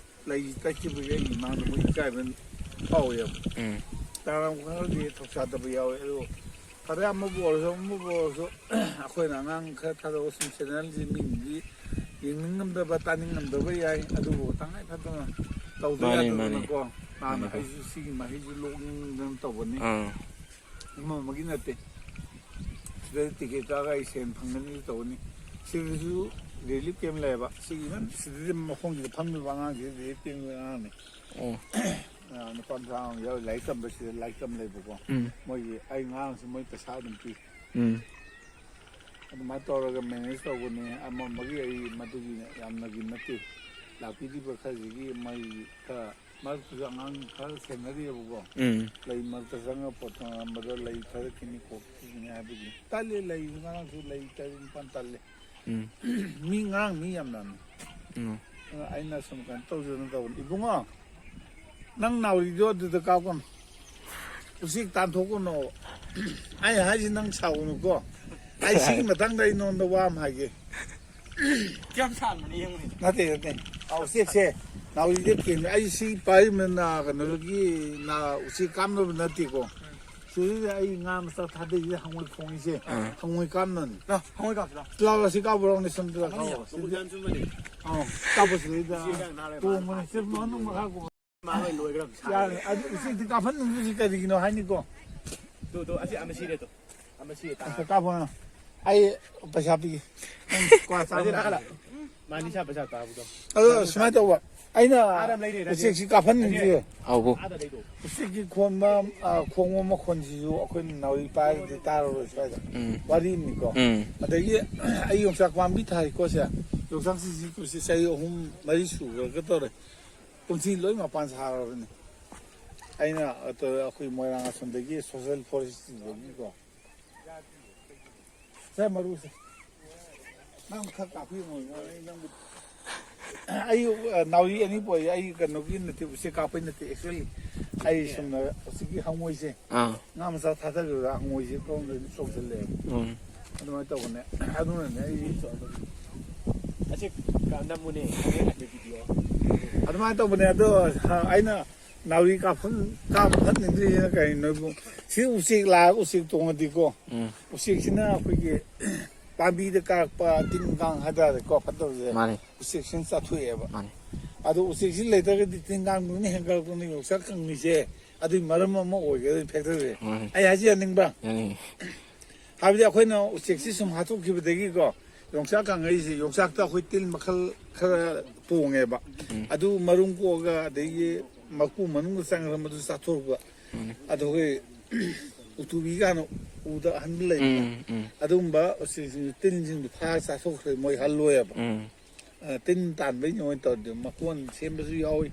ꯂꯩꯁꯤ ꯇꯠꯈꯤꯕꯒꯤ ꯑꯩꯒꯤ ꯏꯃꯥꯡꯗ ꯃꯣꯏ ꯏꯀꯥꯏꯕ ꯐꯥꯎꯋꯦꯕ꯫ ꯎꯝ꯫ ꯇꯔꯥꯝ ꯈꯔꯗꯤ ꯊꯧꯁꯥꯗꯕ ꯌꯥꯎꯋꯦ꯫ ꯑꯗꯨ ꯐꯔꯦ, ꯑꯃꯕꯨ ꯑꯣꯏꯔꯁꯨ ꯑꯃꯕꯨ ꯑꯣꯏꯔꯁꯨ ꯑꯩꯈꯣꯏꯅ ꯑꯉꯥꯡ ꯈꯔ ꯊꯥꯗꯣꯛꯑ ꯁꯨꯝ ꯆꯦꯅꯦꯜꯁꯤ ꯃꯤꯒꯤꯗꯤ ꯌꯦꯡꯅꯤꯡꯉꯝꯗꯕ ꯇꯥꯅꯤꯡꯉꯝꯗꯕ ꯌꯥꯏ, ꯑꯗꯨꯕꯨ ꯇꯉꯥꯏ ꯐꯗꯅ ꯇꯧꯗ ꯃꯥꯅꯤ, ꯃꯥꯅꯤ꯫ ꯌꯥꯗꯗꯅꯀꯣ ꯅꯍꯥꯟ ꯃꯥꯅꯤꯀꯣ꯫ ꯑꯩꯁꯨ ꯁꯤꯒꯤ ꯃꯍꯩꯁꯤ ꯂꯣꯛꯅꯤꯡꯗꯅ ꯇꯧꯕꯅꯤ꯫ ꯑꯥ꯫ ꯑꯃ ꯑꯃꯒꯤ ꯅꯠꯇꯦ꯫ ꯁꯤꯗ ꯇꯤꯀꯦꯠ ꯀꯛꯑꯒ ꯑꯩ ꯁꯦꯟ ꯐꯪꯒꯅꯤ ꯇꯧꯒꯅꯤ꯫ ꯁꯤꯗꯁꯨ ꯔꯤꯂꯤꯐ ꯀꯦꯝ ꯂꯩꯌꯦꯕ꯫ ꯁꯤꯒꯤ ꯏꯚꯟ ꯁꯤꯗꯗꯤ ꯃꯈꯣꯡꯁꯤꯗ ꯐꯝꯃꯤꯕ ꯑꯉꯥꯡꯁꯤ ꯔꯤꯂꯤꯐ ꯀꯦꯝꯒꯤ ꯑꯉꯥꯡꯅꯤ꯫ ꯑꯣ꯫ ꯑ, ꯅꯨꯄꯥ ꯃꯆꯥ ꯑꯃ ꯌꯥꯎꯔꯤ, ꯂꯥꯏꯔꯤꯛ ꯇꯝꯕ ꯁꯤꯗ ꯂꯥꯏꯔꯤꯛ ꯇꯝꯕ ꯂꯩꯕꯀꯣ꯫ ꯎꯝ꯫ ꯃꯣꯏꯒꯤ ꯑꯩ ꯉꯔꯥꯡꯁꯨ ꯃꯣꯏ ꯄꯩꯁꯥ ꯑꯗꯨꯝ ꯄꯤ꯫ ꯎꯝ꯫ ꯑꯗꯨꯃꯥꯏꯅ ꯇꯧꯔꯒ ꯃꯦꯅꯦꯖ ꯇꯧꯕꯅꯤ꯫ ꯑꯃ ꯑꯃꯒꯤ ꯑꯩ ꯃꯗꯨꯒꯤ ꯌꯥꯝꯅꯒꯤ ꯅꯠꯇꯦ꯫ ꯂꯥꯛꯄꯤꯔꯤꯕ ꯈꯔꯁꯤꯒꯤ ꯃꯩ ꯈꯔ ꯃꯔꯛꯇꯨꯁꯨ ꯑꯉꯥꯡ ꯈꯔ ꯁꯦꯟꯅꯔꯤꯑꯕꯀꯣ꯫ ꯎꯝ꯫ ꯂꯩ ꯃꯔꯛꯇ ꯆꯪꯉꯒ ꯄꯣꯠ ꯊꯥꯡꯉꯝꯕꯗ ꯂꯩ ꯊꯥꯗꯛꯈꯤꯅꯤ ꯈꯣꯠꯈꯤꯅꯤ ꯍꯥꯏꯕꯒꯤ꯫ ꯇꯜꯂꯦ, ꯂꯩ ꯉꯔꯥꯡꯁꯨ ꯂꯩ ꯇꯔꯦꯠ ꯅꯤꯄꯥꯟ ꯇꯜꯂꯦ꯫ ꯎꯝ꯫ ꯃꯤ ꯉꯔꯥꯡ ꯃꯤ ꯌꯥꯝ ꯌꯥꯝꯃꯤ꯫ ꯎꯝ꯫ ꯑꯗꯨꯅ ꯑꯩꯅ ꯁꯨꯝ ꯀꯩꯅꯣ ꯇꯧꯖꯦꯅ ꯇꯧꯕꯅꯤ꯫ ꯏꯕꯨꯡꯉꯣ, ꯅꯪ ꯅꯥꯎꯔꯤꯗꯣ ꯑꯗꯨꯗ ꯀꯥꯞꯀꯅꯨ꯫ ꯎꯆꯦꯛ ꯇꯥꯟꯊꯣꯛꯀꯅꯣ꯫ ꯑꯩ ꯍꯥꯏꯁꯤ ꯅꯪ ꯁꯥꯎꯒꯅꯨꯀꯣ꯫ ꯑꯩ ꯁꯤꯒꯤ ꯃꯇꯥꯡꯗ ꯑꯩ ꯅꯉꯣꯟꯗ ꯋꯥ ꯑꯃ ꯍꯥꯏꯒꯦ꯫ ꯀꯌꯥꯝ ꯁꯥꯡꯕꯅꯣ ꯌꯦꯡꯉꯨꯅꯦ꯫ ꯅꯠꯇꯦ, ꯅꯠꯇꯦ꯫ ꯑꯥ, ꯎꯆꯦꯛꯁꯦ ꯅꯥꯎꯔꯤꯗ ꯊꯦꯡꯅ ꯑꯩ ꯁꯤ ꯄꯥꯏꯔꯤꯕ ꯅꯥ ꯀꯩꯅꯣꯗꯒꯤ ꯅꯥ ꯎꯆꯦꯛ ꯀꯥꯞꯅꯕ ꯅꯠꯇꯦꯀꯣ꯫ ꯁꯤꯗꯩꯗ ꯑꯩ ꯉꯥ ꯃꯆꯥ ꯊꯥꯗꯩꯁꯤꯗ ꯍꯪꯉꯣꯏ ꯈꯣꯡꯉꯤꯁꯦ꯫ ꯑꯥ꯫ ꯍꯪꯉꯣꯏ ꯀꯥꯞꯅꯕꯅꯤ꯫ ꯂꯥꯎ, ꯍꯪꯉꯣꯏ ꯀꯥꯞꯁꯤ, ꯂꯥꯎ꯫ ꯂꯥꯎ, ꯂꯥꯎ, ꯁꯤ ꯀꯥꯞꯄꯨꯔꯣꯅꯦ, ꯁꯣꯝꯗ ꯂꯥꯎ꯫ ꯃꯈꯣꯟ ꯌꯥꯝ ꯆꯨꯝꯕꯅꯦ꯫ ꯑꯥ, ꯀꯥꯞꯄꯨ ꯁꯤꯗꯩꯗ꯫ ꯁꯤ ꯌꯥꯝ ꯅꯥꯜꯂꯦ, ꯇꯣꯡꯕꯅꯦ꯫ ꯁꯤ ꯃꯅꯨꯡ ꯃꯈꯥ ꯀꯣ-, ꯃꯥ ꯂꯣꯏ ꯂꯣꯏꯈ꯭ꯔꯕꯅꯤ꯫ ꯌꯥꯔꯦ, ꯑꯗꯨ ꯎꯆꯦꯛꯇꯤ ꯀꯥꯞꯍꯟꯅꯤꯡꯗ꯭ꯔꯤꯁꯤ ꯀꯔꯤꯒꯤꯅꯣ ꯍꯥꯏꯅꯤꯀꯣ? ꯇꯨ, ꯇꯨ, ꯑꯁꯤ ꯑꯃ ꯁꯤꯔꯦ ꯇꯨ꯫ ꯑꯃ ꯁꯤꯔꯦ, ꯇꯥ꯫ ꯑꯁ, ꯀꯥꯞꯄꯣ ꯅꯪ꯫ ꯑꯩ ꯄꯩꯁꯥ ꯄꯤꯒꯦ꯫ ꯅꯪ ꯀ꯭ꯋꯥ ꯆꯥꯕ ꯑꯁꯤ ꯂꯥꯛꯍꯜꯂꯣ꯫ ꯃꯥ ꯅꯤꯁꯥ ꯄꯩꯁꯥ ꯇꯥꯕꯗꯣ꯫ ꯑꯗꯣ ꯁꯨꯃꯥꯏꯅ ꯇꯧꯕ, ꯑꯩꯅ ꯑꯥꯗ ꯂꯩꯔꯦ, ꯎꯆꯦꯛꯁꯤ ꯀꯥꯞꯍꯟꯅꯤꯡꯗ꯭ꯔꯤ꯫ ꯑꯧ꯫ ꯑꯥꯗ ꯂꯩꯗꯣ꯫ ꯎꯆꯦꯛꯀꯤ ꯈꯣꯟꯕ, ꯑ, ꯈꯣꯡꯕ ꯃꯈꯣꯟꯁꯤꯁꯨ ꯑꯩꯈꯣꯏꯅ ꯅꯥꯎꯔꯤ ꯄꯥꯏꯔꯗꯤ ꯇꯥꯔꯔꯣꯏ ꯁ꯭ꯋꯥꯏꯗ꯫ ꯎꯝ꯫ ꯋꯥꯔꯤꯅꯤꯀꯣ꯫ ꯎꯝ꯫ ꯑꯗꯒꯤ ꯑꯩ ꯌꯣꯡꯆꯥꯛ ꯄꯥꯝꯕꯤ ꯊꯥꯏꯀꯣ ꯁꯦ꯫ ꯌꯣꯡꯆꯥꯛꯁꯤ ꯍꯧꯖꯤꯛ ꯆꯍꯤ ꯑꯍꯨꯝ ꯃꯔꯤ ꯁꯨꯈ꯭ꯔꯒ ꯇꯧꯔꯦ꯫ ꯀꯨꯝꯁꯤ ꯂꯣꯏ ꯃꯄꯥꯟ ꯁꯥꯔꯕꯅꯤ꯫ ꯑꯩꯅ ꯑꯇ-, ꯑꯩꯈꯣꯏ ꯃꯣꯏꯔꯥꯡ ꯑꯁꯣꯝꯗꯒꯤ social forestꯇꯒꯤꯀꯣ꯫ ꯁꯦ, ꯃꯔꯨꯁꯦ꯫ ꯅꯪ ꯈꯔ ꯀꯥꯞꯄꯤꯌꯨ, ꯑꯩ ꯅꯪꯕꯨ-, ꯑꯩ, ꯑ, ꯅꯥꯎꯔꯤ ꯑꯅꯤ ꯄꯣꯛꯏ꯫ ꯑꯩ ꯀꯩꯅꯣꯒꯤ ꯅꯠꯇꯦ, ꯎꯆꯦꯛ ꯀꯥꯞꯄꯩ ꯅꯠꯇꯦ, actually꯫ ꯑꯩ ꯁꯨꯝꯅ ꯍꯧꯖꯤꯛꯀꯤ ꯍꯪꯉꯣꯏꯁꯦ꯫ ꯑꯥ꯫ ꯉꯥ ꯃꯆꯥ ꯊꯥꯗꯈꯤꯕꯗ ꯍꯪꯉꯣꯏꯁꯦ ꯀꯔꯣꯝꯗꯗꯤ ꯆꯣꯡꯁꯤꯜꯂꯛꯑꯦꯕ꯫ ꯎꯝ꯫ ꯑꯗꯨꯃꯥꯏꯅ ꯇꯧꯕꯅꯦ꯫ ꯑꯗꯨꯅꯅꯦ ꯑꯩ ꯑꯁꯤ ꯀ-, ꯅꯝꯃꯨꯅꯦ, ꯍꯪꯉꯣꯏ ꯍꯥꯠꯄꯩ video꯫ ꯑꯗꯨꯃꯥꯏꯅ ꯇꯧꯕꯅꯦ꯫ ꯑꯗꯣ, ꯍ-, ꯑꯩꯅ ꯅꯥꯎꯔꯤ ꯀꯥꯞꯐꯝ-, ꯀꯥꯞꯐꯝ ꯈꯟꯅꯤꯡꯗ꯭ꯔꯤꯁꯤꯅ ꯀꯔꯤꯅꯣꯕꯨ, ꯁꯤ ꯎꯆꯦꯛ ꯂꯥꯛꯑꯒ ꯎꯆꯦꯛ ꯇꯣꯡꯉꯗꯤꯀꯣ, ꯎꯝ꯫ ꯎꯆꯦꯛꯁꯤꯅ ꯑꯩꯈꯣꯏꯒꯤ ꯄꯥꯝꯕꯤꯗ ꯀꯥꯔꯛꯄ ꯇꯤꯟ ꯀꯥꯡ ꯍꯥꯏꯇꯥꯔꯦꯀꯣ, ꯐꯠꯇꯕꯁꯦ ꯃꯥꯅꯤ꯫ ꯎꯆꯦꯛꯁꯤꯅ ꯆꯥꯊꯣꯛꯑꯦꯕ꯫ ꯃꯥꯅꯤ꯫ ꯑꯗꯣ ꯎꯆꯦꯛꯁꯤ ꯂꯩꯇ꯭ꯔꯒꯗꯤ ꯇꯤꯟ ꯀꯥꯡꯗꯨꯅ ꯍꯦꯟꯒꯠꯂꯛꯄꯅꯤ ꯌꯣꯡꯆꯥꯛ ꯀꯪꯉꯤꯁꯦ꯫ ꯑꯗꯨꯒꯤ ꯃꯔꯝ ꯑꯃ ꯑꯣꯏꯒꯗꯣꯏꯅꯤ factorꯁꯦ꯫ ꯃꯥꯅꯤ꯫ ꯑꯩ ꯍꯥꯏꯖ ꯌꯥꯅꯤꯡꯕ꯭ꯔꯥ? ꯌꯥꯅꯤꯡꯉꯤ꯫ ꯍꯥꯏꯕꯗꯤ ꯑꯩꯈꯣꯏꯅ ꯎꯆꯦꯛꯁꯤ ꯁꯨꯝ ꯍꯥꯠꯇꯣꯛꯈꯤꯕꯗꯒꯤꯀꯣ, ꯌꯣꯡꯆꯥꯛ ꯀꯪꯉꯛꯏꯁꯦ, ꯌꯣꯡꯆꯥꯛꯇ ꯑꯩꯈꯣꯏ ꯇꯤꯜ ꯃꯈꯜ ꯈꯔ ꯇꯣꯡꯉꯦꯕ꯫ ꯎꯝ꯫ ꯑꯗꯨ ꯃꯔꯨꯝ ꯀꯣꯛꯑꯒ ꯑꯗꯒꯤ ꯃꯀꯨ ꯃꯅꯨꯡꯗ ꯆꯪꯈ꯭ꯔ ꯃꯗꯨ ꯆꯥꯊꯣꯔꯛꯄ꯫ ꯃꯥꯅꯤ꯫ ꯑꯗꯣ ꯑꯩꯈꯣꯏ ꯎꯇꯨꯕꯤ ꯀꯥꯏꯅ ꯎꯗ ꯑꯍꯟꯕ ꯂꯩꯗꯅ, ꯎꯝ, ꯎꯝ꯫ ꯑꯗꯨꯒꯨꯝꯕ ꯎꯆꯦꯛꯁꯤꯡ ꯇꯤꯟꯁꯤꯡꯗꯨ ꯐꯥꯔ ꯆꯥꯊꯣꯛꯈ꯭ꯔꯦ, ꯃꯣꯏ ꯍꯜꯂꯣꯏꯕ꯫ ꯎꯝ꯫ ꯑ, ꯇꯤꯟ ꯇꯥꯟꯕꯩꯅꯦ ꯃꯣꯏ ꯇꯧꯔꯤꯗꯣ꯫ ꯃꯀꯣꯟ ꯁꯦꯝꯕꯁꯨ ꯌꯥꯎꯏ꯫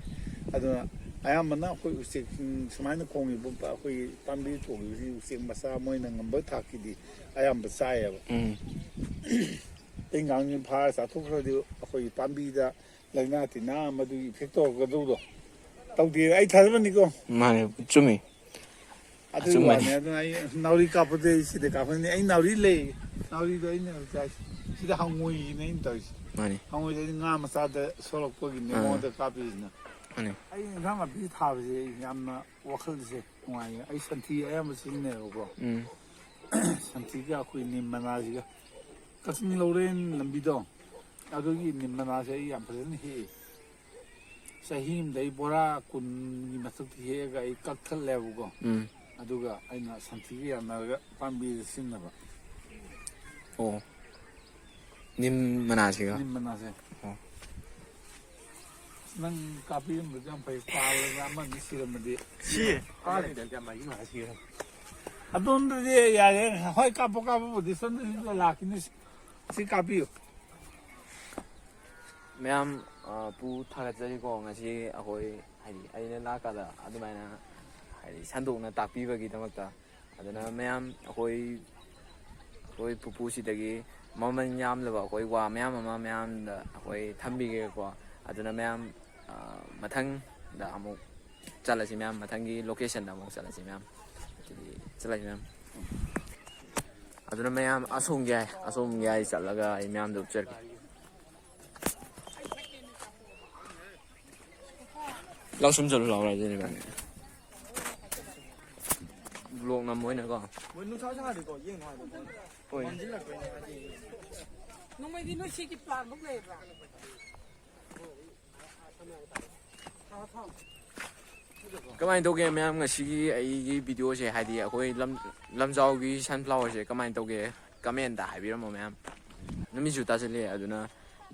ꯑꯗꯨꯅ ꯑꯌꯥꯝꯕꯅ ꯑꯩꯈꯣꯏ ꯎꯆꯦꯛꯁꯤꯡ ꯁꯨꯃꯥꯏꯅ ꯈꯣꯡꯉꯤꯕ ꯄ-, ꯑꯩꯈꯣꯏꯒꯤ ꯄꯥꯝꯕꯤ ꯇꯣꯡꯉꯤꯕꯁꯤ ꯎꯆꯦꯛ ꯃꯆꯥ ꯃꯣꯏꯅ ꯉꯝꯕ ꯊꯥꯛꯀꯤꯗꯤ ꯑꯌꯥꯝꯕ ꯆꯥꯏꯌꯦꯕ꯫ ꯎꯝ꯫ ꯇꯤꯟ ꯀꯥꯡꯁꯤ ꯐꯥꯔ ꯆꯥꯊꯣꯛꯈ꯭ꯔꯗꯤ ꯑꯩꯈꯣꯏꯒꯤ ꯄꯥꯝꯕꯤꯗ ꯂꯥꯏꯅꯥ ꯇꯤꯟꯅꯥ ꯃꯗꯨꯒꯤ effect ꯇꯧꯔꯛꯀꯗꯧꯗꯣ ꯇꯧꯗꯦ꯫ ꯑꯩ ꯊꯥꯖꯕꯅꯤꯀꯣ꯫ ꯃꯥꯅꯦ, ꯆꯨꯝꯃꯤ꯫ ꯑꯗꯨꯒꯤ ꯑꯆꯨꯝꯕꯅꯤ꯫ ꯋꯥꯅꯤ꯫ ꯑꯗꯨꯅ ꯑꯩ ꯅꯥꯎꯔꯤ ꯀꯥꯞꯄꯗꯤ ꯑꯩ ꯁꯤꯗ ꯀꯥꯞꯄꯅꯤ꯫ ꯑꯩ ꯅꯥꯎꯔꯤ ꯂꯩ꯫ ꯅꯥꯎꯔꯤꯗꯣ ꯑꯩꯅ ꯍꯧꯖꯤꯛ ꯍꯥꯏꯁꯦ꯫ ꯁꯤꯗ ꯍꯪꯉꯣꯏꯒꯤꯅꯦ ꯑꯩꯅ ꯇꯧꯔꯤꯁꯦ꯫ ꯃꯥꯅꯤ꯫ ꯍꯪꯉꯣꯏꯗ ꯑꯩꯅ ꯉꯥ ꯃꯆꯥꯗ ꯁꯣꯛꯂꯛꯄꯒꯤꯅꯦ ꯑꯥ꯫ ꯃꯉꯣꯟꯗ ꯀꯥꯞꯄꯤꯁꯤꯅ꯫ ꯃꯥꯅꯦ꯫ ꯑꯩ ꯏꯟꯁꯥꯡ ꯅꯥꯄꯤ ꯊꯥꯕꯁꯦ ꯑꯩ ꯌꯥꯝꯅ ꯋꯥꯈꯜꯁꯦ ꯅꯨꯡꯉꯥꯏꯌꯦ꯫ ꯑꯩ ꯁꯟꯊꯤ ꯑꯌꯥꯝꯕ ꯁꯤꯖꯤꯟꯅꯩꯌꯦꯕꯀꯣ꯫ ꯎꯝ꯫ ꯁꯟꯊꯤꯒ ꯑꯩꯈꯣꯏ ꯅꯤꯝ ꯃꯅꯥꯁꯤꯒ꯫ ꯀꯛꯆꯤꯡ ꯂꯧꯔꯦꯟ ꯂꯝꯕꯤꯗꯣ, ꯑꯗꯨꯒꯤ ꯅꯤꯝ ꯃꯅꯥꯁꯦ ꯑꯩ ꯌꯥꯝ ꯐꯖꯅ ꯍꯦꯛꯏ꯫ ꯆꯍꯤ ꯑꯃꯗ ꯑꯩ ꯕꯣꯔꯥ ꯀꯨꯟꯒꯤ ꯃꯊꯛꯇ ꯍꯦꯛꯑꯒ ꯑꯩ ꯀꯛꯊꯠꯂꯦꯕꯀꯣ꯫ ꯎꯝ꯫ ꯑꯗꯨꯒ ꯑꯩꯅ ꯁꯟꯊꯤꯒ ꯌꯥꯅꯔꯒ ꯄꯥꯝꯕꯤꯗ ꯁꯤꯖꯤꯟꯅꯕ꯫ ꯑꯣ꯫ ꯅꯤꯝ ꯃꯅꯥꯁꯤꯒ? ꯅꯤꯝ ꯃꯅꯥꯁꯦ꯫ ꯑꯣ꯫ ꯅꯪ ꯀꯥꯞꯄꯤꯔꯝꯕꯗꯤ ꯌꯥꯝ ꯐꯩ꯫ ꯄꯥꯜꯂꯒ ꯑꯃꯅꯤ ꯁꯤꯔꯝꯃꯗꯤ꯫ ꯁꯤ꯫ ꯄꯥꯜꯂꯦ꯫ ꯑꯃꯗꯤ ꯃꯔꯤ ꯃꯉꯥ ꯁꯤꯔꯦ꯫ ꯑꯗꯣꯝꯗꯗꯤ ꯌꯥꯔꯦ꯫ ꯍꯣꯏ, ꯀꯥꯞꯄꯣ, ꯀꯥꯞꯄꯕꯨꯗꯤ ꯁꯣꯝꯗ ꯂꯥꯛꯈꯤꯅꯤ꯫ ꯁꯤ, ꯁꯤ ꯀꯥꯞꯄꯤꯌꯨ꯫ ꯃꯌꯥꯝ, ꯑ, ꯄꯨ ꯊꯥꯒꯠꯆꯔꯤꯀꯣ꯫ ꯉꯁꯤ ꯑꯩꯈꯣꯏ, ꯍꯥꯏꯗꯤ, ꯑꯩꯅ ꯂꯥꯛꯀꯥꯟꯗ ꯑꯗꯨꯃꯥꯏꯅ, ꯍꯥꯏꯗꯤ, ꯁꯟꯗꯣꯛꯅ ꯇꯥꯛꯄꯤꯕꯒꯤꯗꯃꯛꯇ꯫ ꯑꯗꯨꯅ ꯃꯌꯥꯝ ꯑꯩꯈꯣꯏ, ꯑꯩꯈꯣꯏ ꯄꯨꯄꯨꯁꯤꯗꯒꯤ ꯃꯃꯜ ꯌꯥꯝꯂꯕ ꯑꯩꯈꯣꯏ ꯋꯥ ꯃꯌꯥꯝ ꯑꯃ ꯃꯌꯥꯝꯗ ꯑꯩꯈꯣꯏ ꯊꯝꯕꯤꯒꯦꯀꯣ꯫ ꯑꯗꯨꯅ ꯃꯌꯥꯝ, ꯑ, ꯃꯊꯪꯗ ꯑꯃꯨꯛ ꯆꯠꯂꯁꯤ ꯃꯌꯥꯝ, ꯃꯊꯪꯒꯤ locationꯗ ꯑꯃꯨꯛ ꯆꯠꯂꯁꯤ ꯃꯌꯥꯝ꯫ ꯑꯗꯨꯗꯤ ꯆꯠꯂꯁꯤ ꯃꯌꯥꯝ꯫ ꯑꯗꯨꯅ ꯃꯌꯥꯝ ꯑꯁꯣꯝꯒꯤ ꯍꯥꯏ, ꯑꯁꯣꯝꯒꯤ ꯍꯥꯏ ꯆꯠꯂꯒ ꯑꯩ ꯃꯌꯥꯝꯗ ꯎꯠꯆꯔꯛꯀꯦ꯫ ꯂꯥꯎ ꯁꯨꯝ ꯆꯠꯂꯨ ꯂꯥꯎ, ꯔꯥꯖꯦꯟ ꯏꯕꯥꯅꯤ꯫ Vlog ꯅꯝꯕ ꯑꯣꯏꯅꯀꯣ꯫ ꯃꯣꯏ ꯅꯨꯡꯁꯥ ꯁꯥꯔꯗꯤꯀꯣ ꯌꯦꯡ ꯅꯨꯡꯉꯥꯏꯗꯧ ꯃꯥꯜꯂꯦ꯫ ꯍꯣꯏ꯫ ꯃꯝꯁꯤꯜꯂꯛꯄꯩꯅꯦ ꯍꯥꯏꯗꯤ꯫ ꯅꯣꯡꯃꯩꯗꯤ ꯅꯣꯏ ꯁꯤꯒꯤ plan ꯕꯨꯛ ꯂꯩꯕ꯭ꯔꯥ? ꯀꯃꯥꯏꯅ ꯇꯧꯒꯦ ꯃꯌꯥꯝ, ꯉꯁꯤꯒꯤ ꯑꯩꯒꯤ videoꯁꯦ, ꯍꯥꯏꯗꯤ ꯑꯩꯈꯣꯏ ꯂꯝ, ꯂꯝꯖꯥꯎꯒꯤ sunflowerꯁꯦ ꯀꯃꯥꯏꯅ ꯇꯧꯒꯦ? Commentꯇ ꯍꯥꯏꯕꯤꯔꯝꯃꯣ ꯃꯌꯥꯝ꯫ ꯅꯨꯃꯤꯠꯁꯨ ꯇꯥꯁꯤꯜꯂꯛꯑꯦ, ꯑꯗꯨꯅ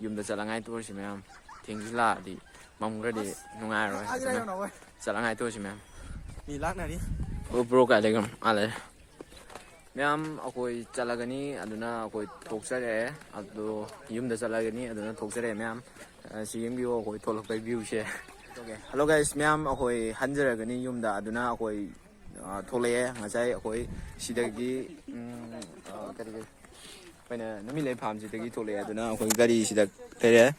ꯌꯨꯝꯗ ꯆꯠꯂꯉꯥꯏ ꯇꯧꯔꯁꯤ ꯃꯌꯥꯝ꯫ ꯊꯦꯡꯖꯤꯜꯂꯛꯑꯗꯤ ꯃꯝꯈ꯭ꯔꯗꯤ ꯅꯨꯡꯉꯥꯏꯔꯣꯏ꯫ ꯑꯗꯨꯅ ꯆꯠꯂꯉꯥꯏ ꯇꯧꯔꯁꯤ ꯃꯌꯥꯝ꯫ ꯃꯤ ꯂꯥꯛꯅꯔꯤ꯫ ꯑꯣ, bro ꯀꯥꯏ ꯂꯩꯈ꯭ꯔꯝ? ꯑꯥ, ꯂꯩꯔꯦ꯫ ꯃꯌꯥꯝ ꯑꯩꯈꯣꯏ ꯆꯠꯂꯒꯅꯤ, ꯑꯗꯨꯅ ꯑꯩꯈꯣꯏ ꯊꯣꯛꯆꯔꯦ꯫ ꯑꯗꯣ ꯌꯨꯝꯗ ꯆꯠꯂꯒꯅꯤ, ꯑꯗꯨꯅ ꯊꯣꯛꯆꯔꯦ ꯃꯌꯥꯝ꯫ ꯑ, ꯁꯤ ꯌꯦꯡꯕꯤꯌꯣ ꯑꯩꯈꯣꯏ ꯊꯣꯛꯂꯛꯄꯩ viewꯁꯦ꯫ Hello guys, ꯃꯌꯥꯝ ꯑꯩꯈꯣꯏ ꯍꯟꯖꯔꯒꯅꯤ ꯌꯨꯝꯗ, ꯑꯗꯨꯅ ꯑꯩꯈꯣꯏ, ꯑ, ꯊꯣꯛꯂꯛꯑꯦ꯫ ꯉꯁꯥꯏ ꯑꯩꯈꯣꯏ ꯁꯤꯗꯒꯤ, ꯎꯝ, ꯑ, ꯀꯔꯤ ꯀꯔꯤ, ꯑꯩꯈꯣꯏꯅ ꯅꯨꯃꯤꯠꯂꯩ farmꯁꯤꯗꯒꯤ ꯊꯣꯛꯂꯛꯑꯦ, ꯑꯗꯨꯅ ꯑꯩꯈꯣꯏ ꯒꯥꯔꯤꯁꯤꯗ ꯂꯩꯔꯦ꯫